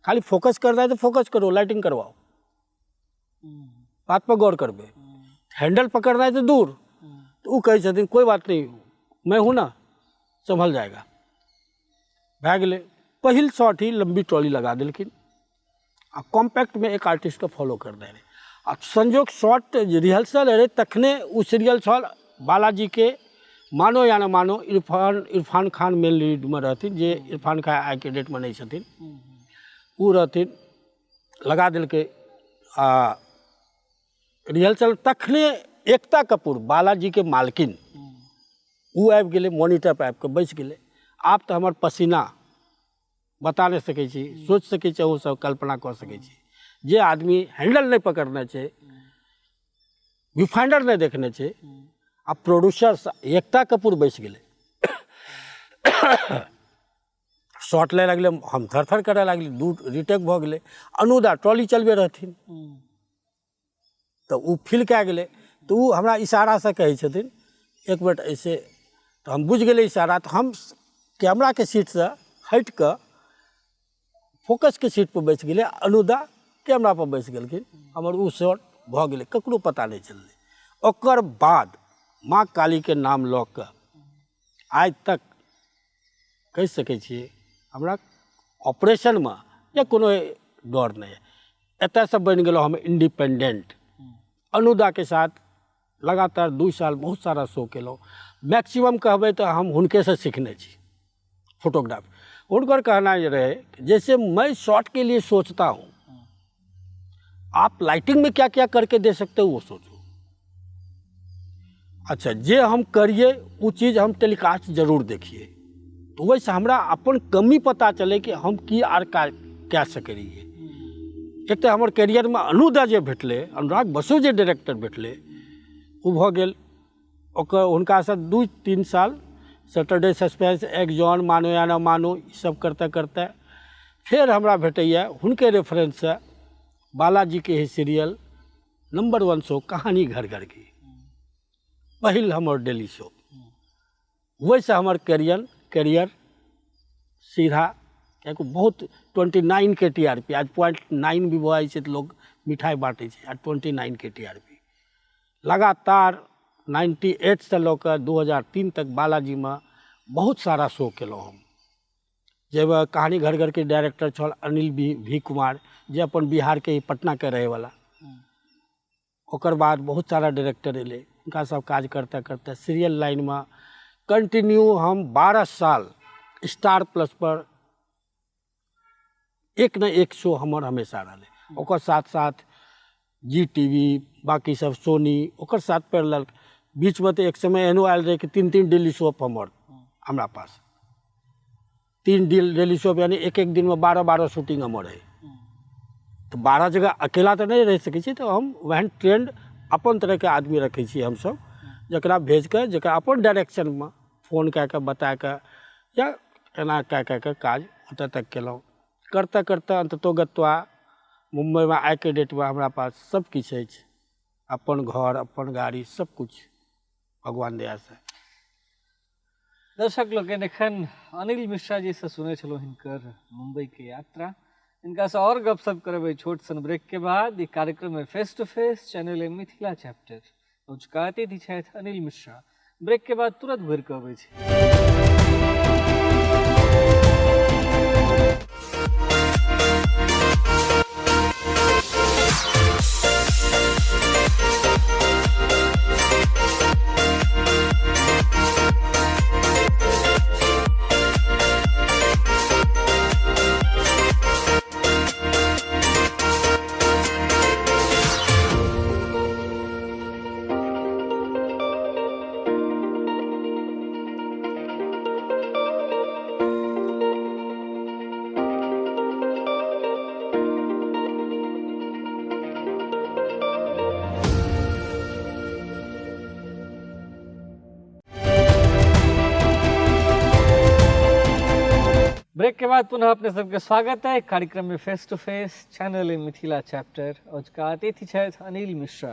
Speaker 1: खाली फोकस करना है तो फोकस करो, लाइटिंग करवाओ, बात पर गौर करबे, हैंडल पकड़ना है तो दूर। तो वो कहै छथिन कोई बात नहीं, मैं हूँ ना, संभल जाएगा। भए गेलै। पहिल शॉट ही लम्बी ट्रॉली लगा देलखिन आ कॉम्पैक्टमे एक आर्टिस्टके फॉलो करने रहै। आ संजोग शॉट जे रिहर्सल रहै तखने ओ सीरियल छल बालाजीके मानो या न मानो, इरफान खान मेन लीडमे रहथिन, जे इरफान खान आइके डेटमे नहि छथिन, ओ रहथिन, लगा देलकै। आ रिहर्सल तखने एकता कपूर बालाजीके मालकिन ओ आबि गेलै, मोनिटर पर आबि कऽ बैसि गेलै। आब तऽ हमर पसीना बता नहि सकै छी, सोचि सकै छी, अहूँ सब कल्पना कऽ सकै छी, जे आदमी हैंडल नहि पकड़ने छै, व्यू फाइंडर नहि देखने छै, आ प्रोड्यूसर एकता कपूर बैसि गेलै, शॉट लै लगलै, हम थर थर करऽ लागली, 2 रिटेक भऽ गेलै। अनुदा ट्रॉली चलबै रहथिन तऽ ओ फील कए गेलै, तऽ ओ हमरा इशारासँ कहै छथिन एक मिनट ऐसे, तऽ हम बुझि गेलियै इशारा, तऽ हम कैमराके सीटसँ हटि कऽ फोकसके सीटपर बैसि गेलियै, अनुदा कैमरापर बैसि गेलखिन, हमर ओ शॉट भऽ गेलै, ककरो पता नहि चललै। ओकर बाद माँ कालीके नाम लऽ कऽ आइ तक कहि सकै छियै हमरा ऑपरेशनमे या कोनो डर नहि। एतयसँ बनि गेलहुँ हम इंडिपेंडेंट। अनुदाके साथ लगातार 2 साल बहुत सारा शो केलहुँ। मैक्सिमम कहबै तऽ हम हुनकेसँ सीखने छी फोटोग्राफी। हुनकर कहना जे रहै जैसे मैं शॉट के लिए सोचता हूँ, आप लाइटिंग में क्या क्या करके दे सकते हो वो सोचो। अच्छा जे हम करिए वो चीज़ हम टेलीकास्ट जरूर देखिए, तो वैसे हमरा अपन कमी पता चले कि हम की आर का कए सकै रहियै। एक तऽ हमर कैरियरमे अनुदा जे भेटलै, अनुराग बसु जे डायरेक्टर भेटलै, ओ भऽ गेल। ओकर हुनकासँ 2-3 साल सैटरडे सस्पेंस, एक जॉन, मानो या न मानो, ईसब करते करते फेर हमरा भेटैए हुनके रेफरेंससँ बालाजीके ही सीरियल नम्बर 1 शो कहानी घर घर की, पहिल हमर डेली शो। ओहिसँ हमर कैरियर सीधा, किएकि बहुत 29 के टी आर पी, आज 0.9 भी भऽ जाइ छै तऽ लोक मिठाइ बाँटै छै, आ 29 के टी आर पी लगातार 98सँ लऽ कऽ 2003 तक बालाजीमे बहुत सारा शो केलहुँ हम, जाहिमे कहानी घर घरके डायरेक्टर छल अनिल भी कुमार, जे अपन बिहारके ही पटनाके रहैवला। ओकर बाद बहुत सारा डायरेक्टर एलै, हुनका सब काज करते करते सीरियल लाइनमे कंटिन्यू हम 12 साल स्टार प्लस पर एक ने एक शो हमर हमेशा रहलै। ओकर साथ साथ जी टी वी, बाकी सब सोनी, ओकर साथ पैरेलल। बीचमे तऽ एक समय एहनो आयल रहै कि 3-3 डेली शो हमरा पास 3 डेली शो, यानी एक एक दिनमे 12-12 शूटिंग हमर रहै। तऽ 12 जगह अकेला तऽ नहि रहि सकै छी, तऽ हम वहन ट्रेंड अपन तरहके आदमी रखै छी हमसब, जकरा भेजके, जकरा अपन डायरेक्शनमे फोन कए कऽ बता कऽ या एना कए कए कऽ काज ओतऽ तक केलहुँ। करते करते अन्ततोगत्वा मुम्बइमे आइके डेटमे हमरा पास सब किछु अछि, अपन घर, अपन गाड़ी, सब किछु भगवान दयासँ।
Speaker 2: दर्शक लोकनि, एखन अनिल मिश्रा जी से सुनै छलहुँ हिनकर मुम्बई के यात्रा। इनका से और गपशप करबै छोट सन ब्रेक के बाद। ई कार्यक्रम में फेस टू फेस, चैनल है मिथिला चैप्टर, अजुका अतिथि छथि अनिल मिश्रा। ब्रेक के बाद तुरंत घुरि कऽ अबै छी। ब्रेक के बाद पुनः अपने सबके स्वागत है कार्यक्रम में face to face, channel A Mithila chapter. अजुका अतिथि छथि अनिल मिश्रा।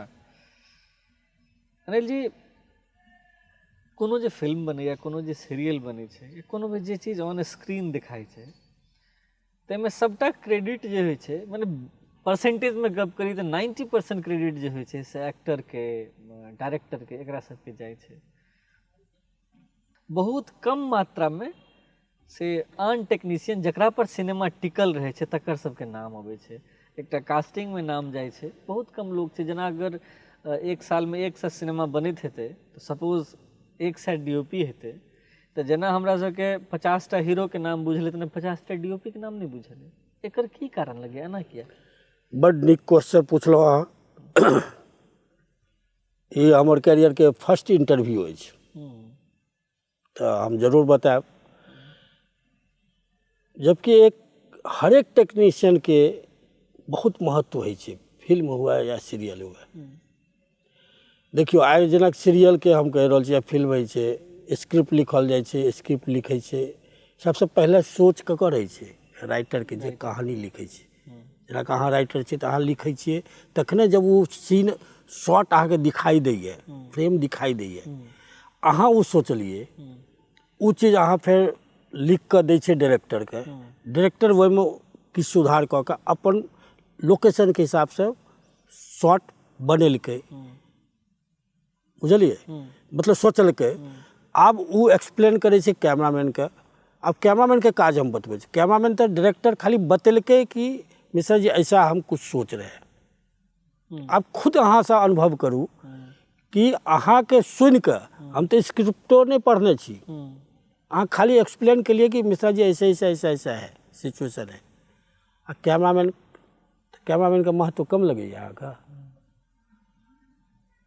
Speaker 2: अनिल जी, कोनो जे फिल्म बनैया, कोनो जे सीरियल बनै छै, या कोनो भी जे चीज ऑन स्क्रीन देखाइ छै, ताहिमे सबटा क्रेडिट जे होइ छै, मने परसेंटेजमे गप करी तऽ 90% क्रेडिट जे होइ छै से एक्टरके, डायरेक्टरके, एकरा सबके जाइ छै। बहुत कम मात्रामे से आन टेक्नीशियन जकरा पर सिनेमा टिकल रहै छै तकर सबके नाम अबै छै। एकटा कास्टिंगमे नाम जाइ छै, बहुत कम लोक छै। जेना अगर एक सालमे 100 सिनेमा बनैत हेतै तऽ सपोज 100 डी ओ पी हेतै, तऽ जेना हमरा सबके 50टा हीरोके नाम बुझल हेतै, 50टा डी ओ पी के नाम नहि बुझल है। एकर की कारण लगैए, एना किया?
Speaker 1: बड नीक क्वेश्चन पुछलहुँ अहाँ। ई हमर कैरियरके फर्स्ट इंटरव्यू अछि, तऽ हम जरूर बतायब। जबकि एक हरेक टेक्नीशियनके बहुत महत्व होइ छै, फिल्म हुए या सीरियल हुए। देखियौ, आइ जेना सीरियलके हम कहि रहल छी या फिल्म होइ छै, स्क्रिप्ट लिखल जाइ छै, स्क्रिप्ट लिखै छै, सबसँ पहिले सोच ककर होइ छै? राइटरके, जे कहानी लिखै छै। जेनाकि अहाँ राइटर छियै तऽ अहाँ लिखै छियै, तखने जब ओ सीन शॉर्ट अहाँके दिखाई दैए, फ्रेम दिखाई दैए, अहाँ ओ सोचलियै, ओ चीज अहाँ फेर लिख कऽ दै छियै डायरेक्टरके, डायरेक्टर ओहिमे किछु सुधार कऽ कऽ अपन लोकेशनके हिसाबसँ शॉर्ट बनेलकै, बुझलियै, मतलब सोचलकै। आब ओ एक्सप्लेन करै छै कैमरामैनके। आब कैमरामैनके काज हम बतबै छी। कैमरामैन तऽ डायरेक्टर खाली बतेलकै कि मिश्रा जी ऐसा हम कुछ सोच रहे हैं। आब खुद अहाँसँ अनुभव करू कि अहाँके सुनिकऽ, हम तऽ स्क्रिप्टो नहि पढ़ने छी, अहाँ खाली एक्सप्लेन केलियै कि मिश्रा जी ऐसे ऐसे ऐसा ऐसा है सिचुएशन है। आ कैमरामैन, कैमरामैनके महत्व कम लगैए अहाँके?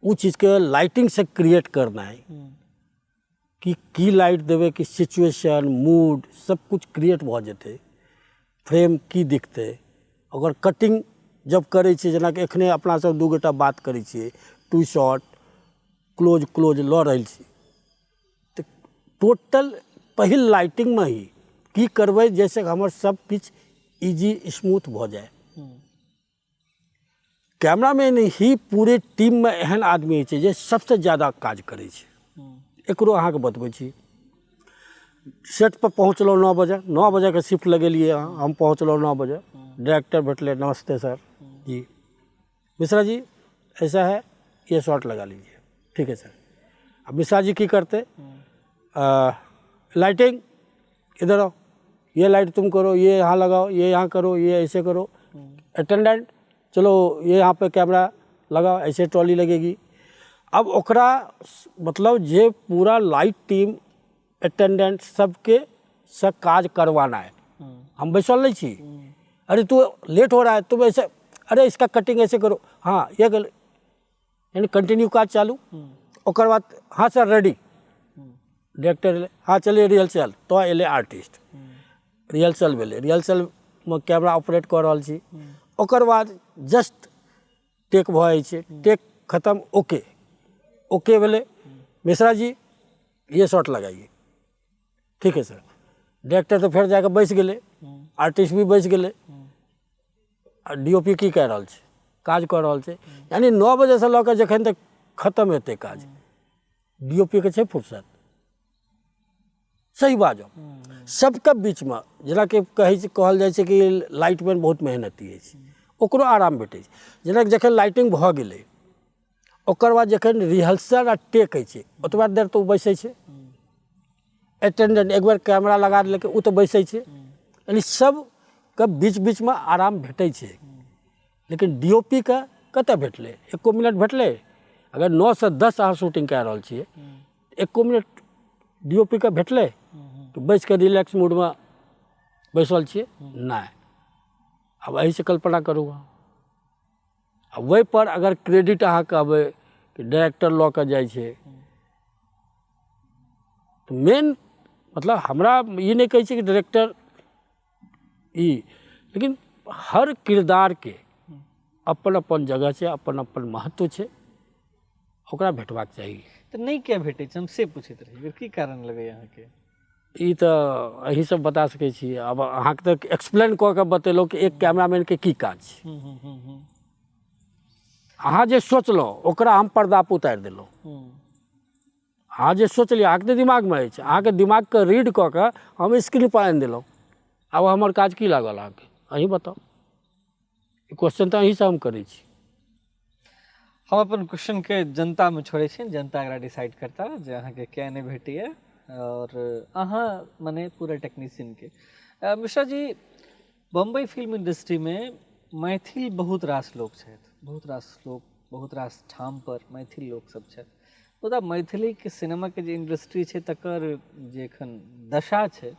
Speaker 1: ओ चीजके लाइटिंगसँ क्रिएट करनाइ, कि की लाइट देबै कि सिचुएशन, मूड सब कुछ क्रिएट भऽ जेतै, फ्रेम की दिखतै, ओकर कटिंग जब करै छियै, जेनाकि एखने अपना सब 2 गोटा बात करै छियै, 2 शॉट क्लोज क्लोज लऽ रहल छी, तऽ टोटल पहिल लाइटिंगमे ही की करबै जाहिसँ हमर सब किछु इजी स्मूथ भऽ जाय। कैमरामैन ही पूरे टीममे एहन आदमी होइ छै जे सबसँ ज्यादा काज करै छै। एकरो अहाँके बतबै छी। सेट पर पहुँचलहुँ 9 बजे, 9 बजेके शिफ्ट लगेलियै अहाँ, हम पहुँचलहुँ 9 बजे। डायरेक्टर भेटलै, नमस्ते सर जी, मिश्रा जी ऐसा है ये शॉट लगा लीजिए, ठीक है सर। अब मिश्रा जी की करते, लाइटिंग इधर आओ, ये लाइट तुम करो, ये यहाँ लगाओ, ये यहाँ करो, ये ऐसे करो, अटेंडेंट चलो ये यहाँ पे कैमरा लगाओ, ऐसे ट्रॉली लगेगी। अब ओकरा मतलब जे पूरा लाइट टीम अटेंडेंट सबके से काज करवाना है। हम बैसल नहीं छी, अरे तू लेट हो रहा है, तुम ऐसे, अरे इसका कटिंग ऐसे करो, हाँ ये कर, यानी कंटिन्यू काज चालू। ओकर बाद हाँ सर रेडी, डायरेक्टर एलै, हाँ चलिए रिहर्सल, तो एलै आर्टिस्ट, रिहर्सल भेलै, रिहर्सलमे कैमरा ऑपरेट कऽ रहल छी। ओकर बाद जस्ट टेक भऽ जाइ छै, टेक खतम, ओके ओके भेलै, मिश्रा जी ये शॉट लगाइए, ठीक है सर। डायरेक्टर तऽ फेर जाकऽ बैस गेलै, आर्टिस्ट भी बैस गेलै, आ डी ओ पी की कए रहल छै, काज कऽ रहल छै। यानी 9 बजेसँ लऽ कऽ जखन तक खतम हेतै काज, डी ओ पी के छै फुर्सत। सही बाजब, सबके बीचमे जेनाकि कहै छै, कहल जाइ छै कि लाइटमैन बहुत मेहनती अछि, ओकरो आराम भेटै छै। जेनाकि जखन लाइटिंग भऽ गेलै, ओकर बाद जखन रिहर्सल आ टेक होइ छै, ओतबा देर तऽ ओ बैसै छै। अटेंडेंट एक बेर कैमरा लगा देलकै, ओ तऽ बैसै छै। यानी सबके बीच बीचमे आराम भेटै छै। लेकिन डी ओ पी के कतऽ भेटलै? एको मिनट भेटलै? अगर 9 से 10 अहाँ शूटिंग कए रहल छियै, एको मिनट डी ओ पी के भेटलै तऽ बैस कऽ रिलैक्स मूडमे बैसल छियै? नहि। आब एहिसँ कल्पना करू अहाँ। आ ओहिपर अगर क्रेडिट अहाँ कहबै कि डायरेक्टर लऽ कऽ जाइ छै, तऽ मेन मतलब हमरा ई नहि कहै छै कि डायरेक्टर ई, लेकिन हर किरदारके अपन अपन जगह छै, अपन अपन महत्व छै, ओकरा भेटबाक चाही।
Speaker 2: तऽ नहि किया भेटै छै, हम से पूछैत रही, की कारण लगैए अहाँके?
Speaker 1: ई तऽ अहीं सब बता सकै छी। आब अहाँके तऽ एक्सप्लेन कऽ के बतेलहुँ कि एक कैमरामैनके की काज छै। अहाँ जे सोचलहुँ ओकरा हम पर्दा पर उतारि देलहुँ। अहाँ जे सोचलियै अहाँके तऽ दिमागमे अछि, अहाँके दिमागके रीड कऽ के हम स्क्रीन पर आनि देलहुँ। आब हमर काज की लागल अहाँके, अहीं बताउ। ई क्वेश्चन तऽ अहीँसँ हम करै छी।
Speaker 2: हम अपन क्वेश्चनके जनतामे छोड़ै छी, जनता एकरा डिसाइड करता जे अहाँके किया नहि भेटैए, आओर अहाँ मने पूरा टेक्नीशियनके। मिश्रा जी, बम्बई फिल्म इंडस्ट्रीमे मैथिल बहुत रास लोक छथि, बहुत रास लोक, बहुत रास ठाम पर मैथिल लोक सब छथि, मुदा मैथिलीके सिनेमाके जे इंडस्ट्री छै तकर जे एखन दशा छै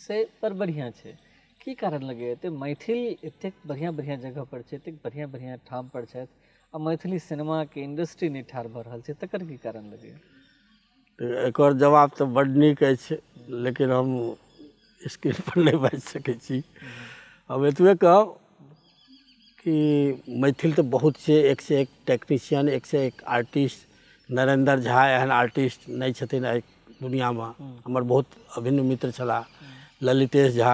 Speaker 2: से बड़ बढ़िआँ छै। की कारण लगैए एते मैथिल एतेक बढ़िआँ बढ़िआँ जगह पर छै, एतेक बढ़िआँ बढ़िआँ ठाम पर छथि, आ मैथिली सिनेमाके इंडस्ट्री नहि ठाढ़ भऽ रहल छै, तकर की कारण लगैए?
Speaker 1: एकर जवाब तऽ बड्ड नीक अछि, लेकिन हम स्क्रीन पर नहि बाजि सकै छी। हम एतबे कहब कि मैथिल तऽ बहुत छै, एक से एक टेक्नीशियन, एक से एक आर्टिस्ट। नरेन्द्र झा एहन आर्टिस्ट नहि छथिन एहि दुनिआँमे, हमर बहुत अभिन्न मित्र छलाह। ललितेश झा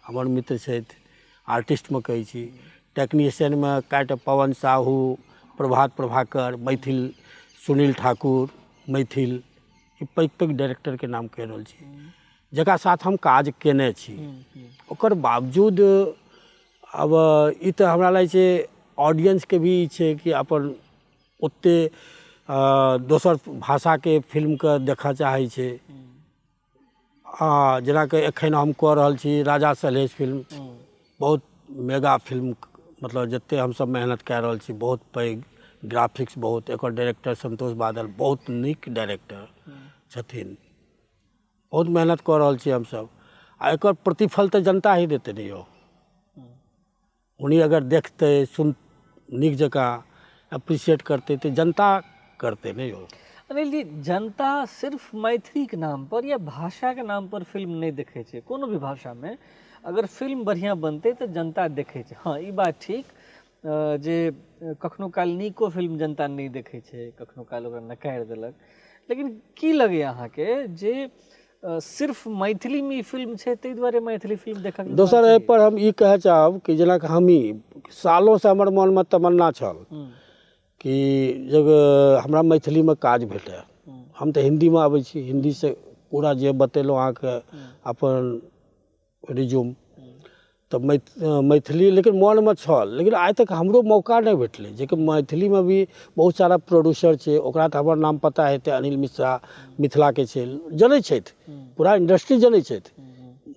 Speaker 1: हमर मित्र छथि, आर्टिस्टमे कहै छी। टेक्नीशियनमे कएटा पवन साहू, प्रभात प्रभाकर मैथिल, सुनील ठाकुर मैथिल, ई पैघ पैघ डायरेक्टरके नाम कहि रहल छी जकरा साथ हम काज केने छी। ओकर बावजूद आब ई तऽ हमरा लागै छै ऑडियंसके भी ई छै कि अपन ओते दोसर भाषाके फिल्मके देखऽ चाहै छै। आ जेनाकि एखन हम कऽ रहल छी राजा सलहेश फिल्म, बहुत मेगा फिल्म, मतलब जते हमसब मेहनत कए रहल छी, बहुत पैघ ग्राफिक्स, बहुत एकर डायरेक्टर संतोष बादल बहुत नीक डायरेक्टर छथिन, बहुत मेहनत कऽ रहल छी हमसब। आ एकर प्रतिफल तऽ जनता ही देतै ने यौ। उन्हीं अगर देखतै, सुन नीक जकाँ अप्रिसिएट करतै तऽ जनता करतै ने यौ।
Speaker 2: अनिल जी, जनता सिर्फ मैथिलीके नाम पर या भाषाके नाम पर फिल्म नहि देखै छै। कोनो भी भाषामे अगर फिल्म बढ़िआँ बनतै तऽ जनता देखै छै। हँ, ई बात ठीक जे कखनो काल नीको फिल्म जनता नहि देखै छै, कखनो काल ओकरा नकारि देलक। लेकिन की लगैए अहाँके जे सिर्फ मैथिलीमे ई फिल्म छै ताहि दुआरे मैथिली फिल्म देखक?
Speaker 1: दोसर, एहिपर हम ई कहय चाहब कि जेना हमही सालोंसँ हमर मोनमे तमन्ना छल कि जब हमरा मैथिलीमे काज भेटय। हम तऽ हिन्दीमे आबै छी, हिन्दीसँ पूरा जे बतेलहुँ अहाँके अपन रिज्यूम, तऽ मैथिली लेकिन मोनमे छल, लेकिन आइ तक हमरो मौका नहि भेटलै। जेकि मैथिलीमे भी बहुत सारा प्रोड्यूसर छै, ओकरा तऽ हमर नाम पता हेतै, अनिल मिश्रा मिथिलाके छै, जनै छथि, पूरा इंडस्ट्री जनै छथि,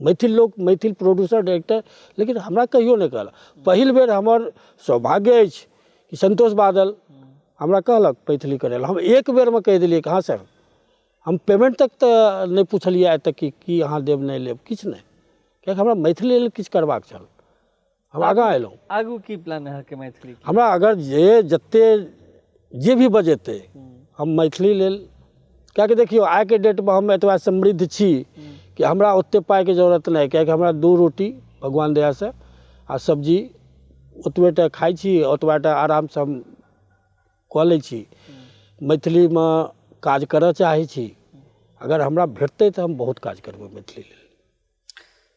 Speaker 1: मैथिल लोक, मैथिल प्रोड्यूसर डायरेक्टर, लेकिन हमरा कहियो नहि कहलक। पहिल बेर हमर सौभाग्य अछि कि संतोष बादल हमरा कहलक मैथिली करै लए। हम एक बेरमे कहि देलियै कि हँ सर। हम पेमेंट तक तऽ नहि पुछलियै आइ तक कि की अहाँ देब, नहि लेब, किछु नहि, किएकि हमरा मैथिली लेल किछु करबाक छल, हम आगाँ अयलहुँ।
Speaker 2: आगू की प्लान अहाँके मैथिली?
Speaker 1: हमरा अगर जे जते जे भी बजेतै, हम मैथिली लेल, किएकि देखियौ, आइके डेटमे हम एतबा समृद्ध छी कि हमरा ओतेक पाइके जरूरत नहि, किएकि हमरा दू रोटी भगवान दयासँ आ सब्जी ओतबे टा खाइ छी, ओतबा टा आरामसँ हम कऽ लै छी। मैथिलीमे काज करऽ चाहै छी, अगर हमरा भेटतै तऽ हम बहुत काज करबै मैथिली लेल।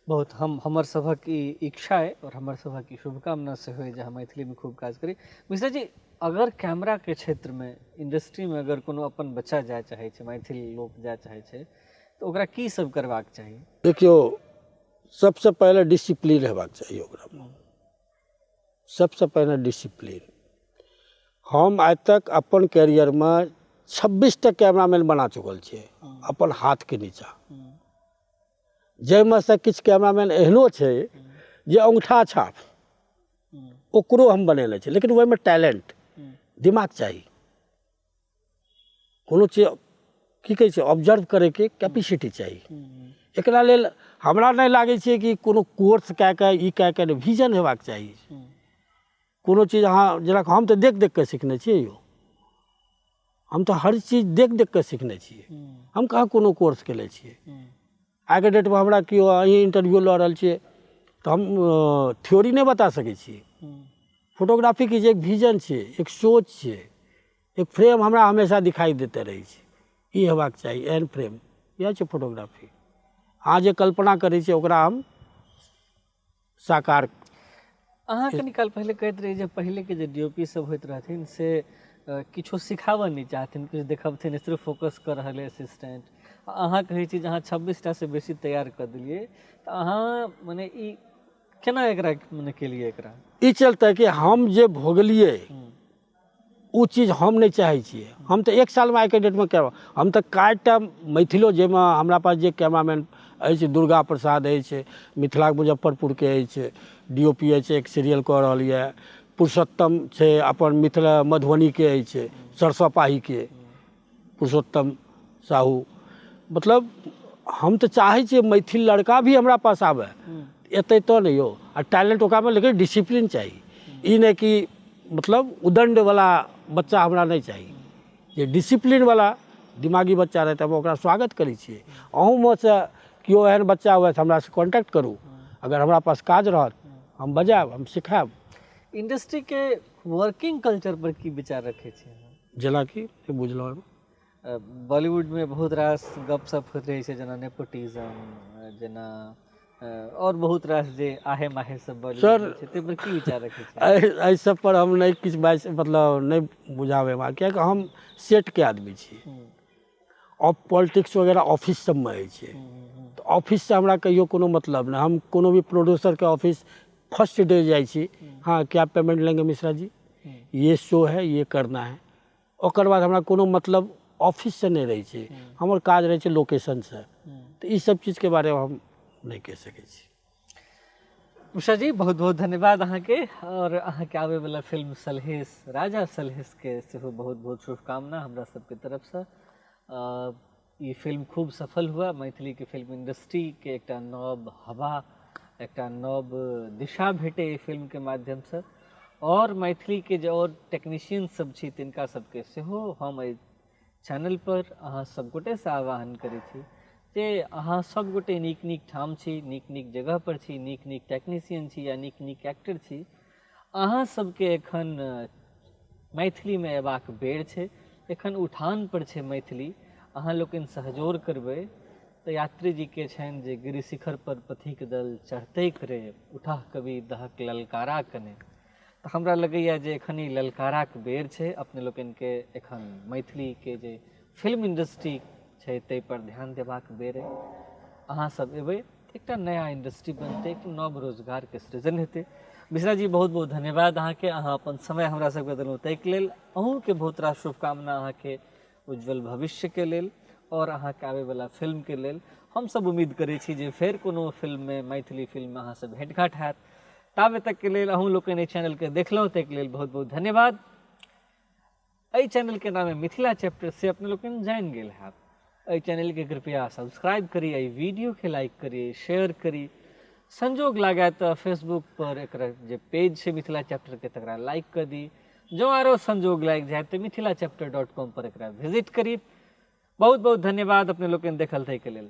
Speaker 2: बहुत हम हमर सभक ई इच्छा अइ आओर हमर सभक ई शुभकामना सेहो अइ जे अहाँ मैथिलीमे खूब काज करी। मिश्रा जी, अगर कैमराके क्षेत्रमे, इंडस्ट्रीमे अगर कोनो अपन बच्चा जाय चाहै छै, मैथिल लोक जाय चाहै छै, तऽ ओकरा की सब करबाक चाही?
Speaker 1: देखियौ, सबसँ पहिले डिसिप्लीन हेबाक चाही ओकरामे, सबसँ पहिने डिसिप्लीन। हम आइ तक अपन कैरियरमे 26 टा कैमरामैन बना चुकल छियै अपन हाथके नीचाँ, जाहिमे सँ किछु कैमरामैन एहनो छै जे अङ्गूठा छाप ओकरो हम बनेने छी, लेकिन ओहिमे टैलेंट, दिमाग चाही, कोनो चीज की कहै छै ऑब्जर्व करैके कैपेसिटी चाही। एकरा लेल हमरा नहि लागै छै कि कोनो कोर्स कए कऽ ई कए कऽ, विजन हेबाक चाही। कोनो चीज अहाँ जेना हम तऽ देख देख कऽ सिखने छियै यौ, हम तऽ हर चीज देख देख कऽ सिखने छियै, हम कहाँ कोनो कोर्स केने छियै। आइके डेटमे हमरा केओ अहीं इंटरव्यू लऽ रहल छियै तऽ हम थ्योरी नहि बता सकै छी। फोटोग्राफीके जे एक विजन छै, एक सोच छै, एक फ्रेम हमरा हमेशा दिखाई दैते रहै छै, ई हेबाक चाही, एहन फ्रेम, इएह छै फोटोग्राफी। अहाँ जे कल्पना करै छियै ओकरा हम साकार।
Speaker 2: अहाँ कनी काल पहिले कहैत रही जे पहिलेके जे डी ओ पी सब होइत रहथिन से किछो सिखाबऽ नहि चाहथिन, किछु देखबथिन, सिर्फ फोकस कऽ रहल अइ असिस्टेंट। अहाँ कहै छी जे अहाँ 26 टा से बेसी तैयार कऽ देलियै, तऽ अहाँ मने ई केना एकरा मने केलियै एकरा?
Speaker 1: ई चलते कि हम जे भोगलियै ओ चीज हम नहि चाहै छियै। हम तऽ एक सालमे आइके डेटमे कैमरा, हम तऽ कएटा मैथिलो जाहिमे हमरा पास जे कैमरामैन अछि, दुर्गा प्रसाद अछि, मिथिलाके मुजफ्फरपुरके अछि, डी ओ पी अछि, एक सीरियल कऽ रहल यऽ, पुरुषोत्तम छै अपन मिथिला मधुबनीके अछि, सरसो पाहीके पुरुषोत्तम साहू। मतलब हम तऽ चाहै छियै मैथिल लड़का भी हमरा पास आबै, एतै तऽ ने यौ। आ टैलेंट ओकरामे, लेकिन डिसिप्लीन चाही। ई नहि कि मतलब उदण्डवला बच्चा हमरा नहि चाही, जे डिसिप्लीनवला दिमागी बच्चा रहतै हम ओकरा स्वागत करै छियै। अहूँमे सँ केओ एहन बच्चा हुए तऽ हमरासँ कॉन्टैक्ट करू, अगर हमरा पास काज रहत हम बजायब, हम सिखायब।
Speaker 2: इंडस्ट्रीके वर्किंग कल्चर पर की विचार रखै छी अहाँ?
Speaker 1: जेनाकि नहि बुझलहुँ।
Speaker 2: बॉलीवुडमे बहुत रास गपशप होइत रहै छै, जेना नेपोटिज्म, जेना आओर बहुत रास जे आहे माहे सब बॉलीवुड छै, ताहि पर की विचार रखै छी?
Speaker 1: एहि सब पर हम नहि किछु बाजि, मतलब नहि बुझाबै हमरा, किएकि हम सेटके आदमी छी। ऑफ पॉलिटिक्स वगैरह ऑफिस सबमे होइ छै, तऽ ऑफिससँ हमरा कहियो कोनो मतलब नहि। हम कोनो भी प्रोड्यूसरके ऑफिस फर्स्ट डे जाइ छी, हाँ क्या पेमेंट लेंगे मिश्रा जी, ये शो है, ये करना है। ओकर बाद हमरा कोनो मतलब ऑफिससँ नहि रहै छै, हमर काज रहै छै लोकेशनसँ। तऽ ई सब चीजके बारेमे हम नहि कहि सकै छी।
Speaker 2: उषा जी, बहुत बहुत धन्यवाद अहाँके, आओर अहाँके आबैवला फिल्म सलहेस, राजा सलहेसके सेहो बहुत बहुत शुभकामना हमरा सबके तरफसँ। ई फिल्म खूब सफल हुए, मैथिलीके फिल्म इंडस्ट्रीके एकटा नव हवा, एकटा नव दिशा भेटै एहि फिल्मके माध्यमसँ, आओर मैथिलीके जे आओर टेक्नीशियन सब छी तिनका सबके सेहो हम एहि चैनलपर अहाँ सभगोटेसँ आह्वान करै छी जे अहाँ सभगोटे नीक नीक ठाम छी, नीक नीक जगहपर छी, नीक नीक टेक्नीशियन छी या नीक नीक एक्टर छी, अहाँ सबके एखन मैथिलीमे अयबाक बेर छै। एखन उठानपर छै मैथिली। अहाँ लोकनि सहजोर करबै तऽ यात्री जीके छनि जे गिरि शिखरपर पथिक दल चढ़तैक रे, उठह कवि दहक ललकारा कने। तऽ हमरा लगैए जे एखन ई ललकाराके बेर छै। अपने लोकनिके एखन मैथिलीके जे फिल्म इंडस्ट्री छै ताहिपर ध्यान देबाक बेर अइ। अहाँ सब एबै, एकटा नया इंडस्ट्री बनतै, एक नव रोजगारके सृजन हेतै। मिश्रा जी, बहुत बहुत धन्यवाद अहाँके, अहाँ अपन समय हमरा सबके देलहुँ ताहिके लेल। अहूँके बहुत रास शुभकामना अहाँके उज्जवल भविष्यके लेल आओर अहाँके आबैवला फिल्मके लेल। हमसब उम्मीद करै छी जे फेर कोनो फिल्ममे, मैथिली फिल्ममे अहाँसँ भेँटघाट हैत। ताबे तकके लेल अहूँ लोकनि एहि चैनलके देखलहुँ ताहिके लेल बहुत बहुत धन्यवाद। एहि चैनलके नाम है मिथिला चैप्टर, से अपने लोकनि जानि गेल हैब। एहि चैनलके कृपया सब्सक्राइब करी, एहि वीडियोके लाइक करी, शेयर करी। संजोग लागै तऽ फेसबुक पर एकर जे पेज छै मिथिला चैप्टरके तकरा लाइक कऽ दी। जँ आरो संजोग लागि जाय तऽ मिथिला चैप्टर डॉट कॉम पर एकरा विजिट करी। बहुत बहुत धन्यवाद अपने लोकनि देखल ताहिके लेल।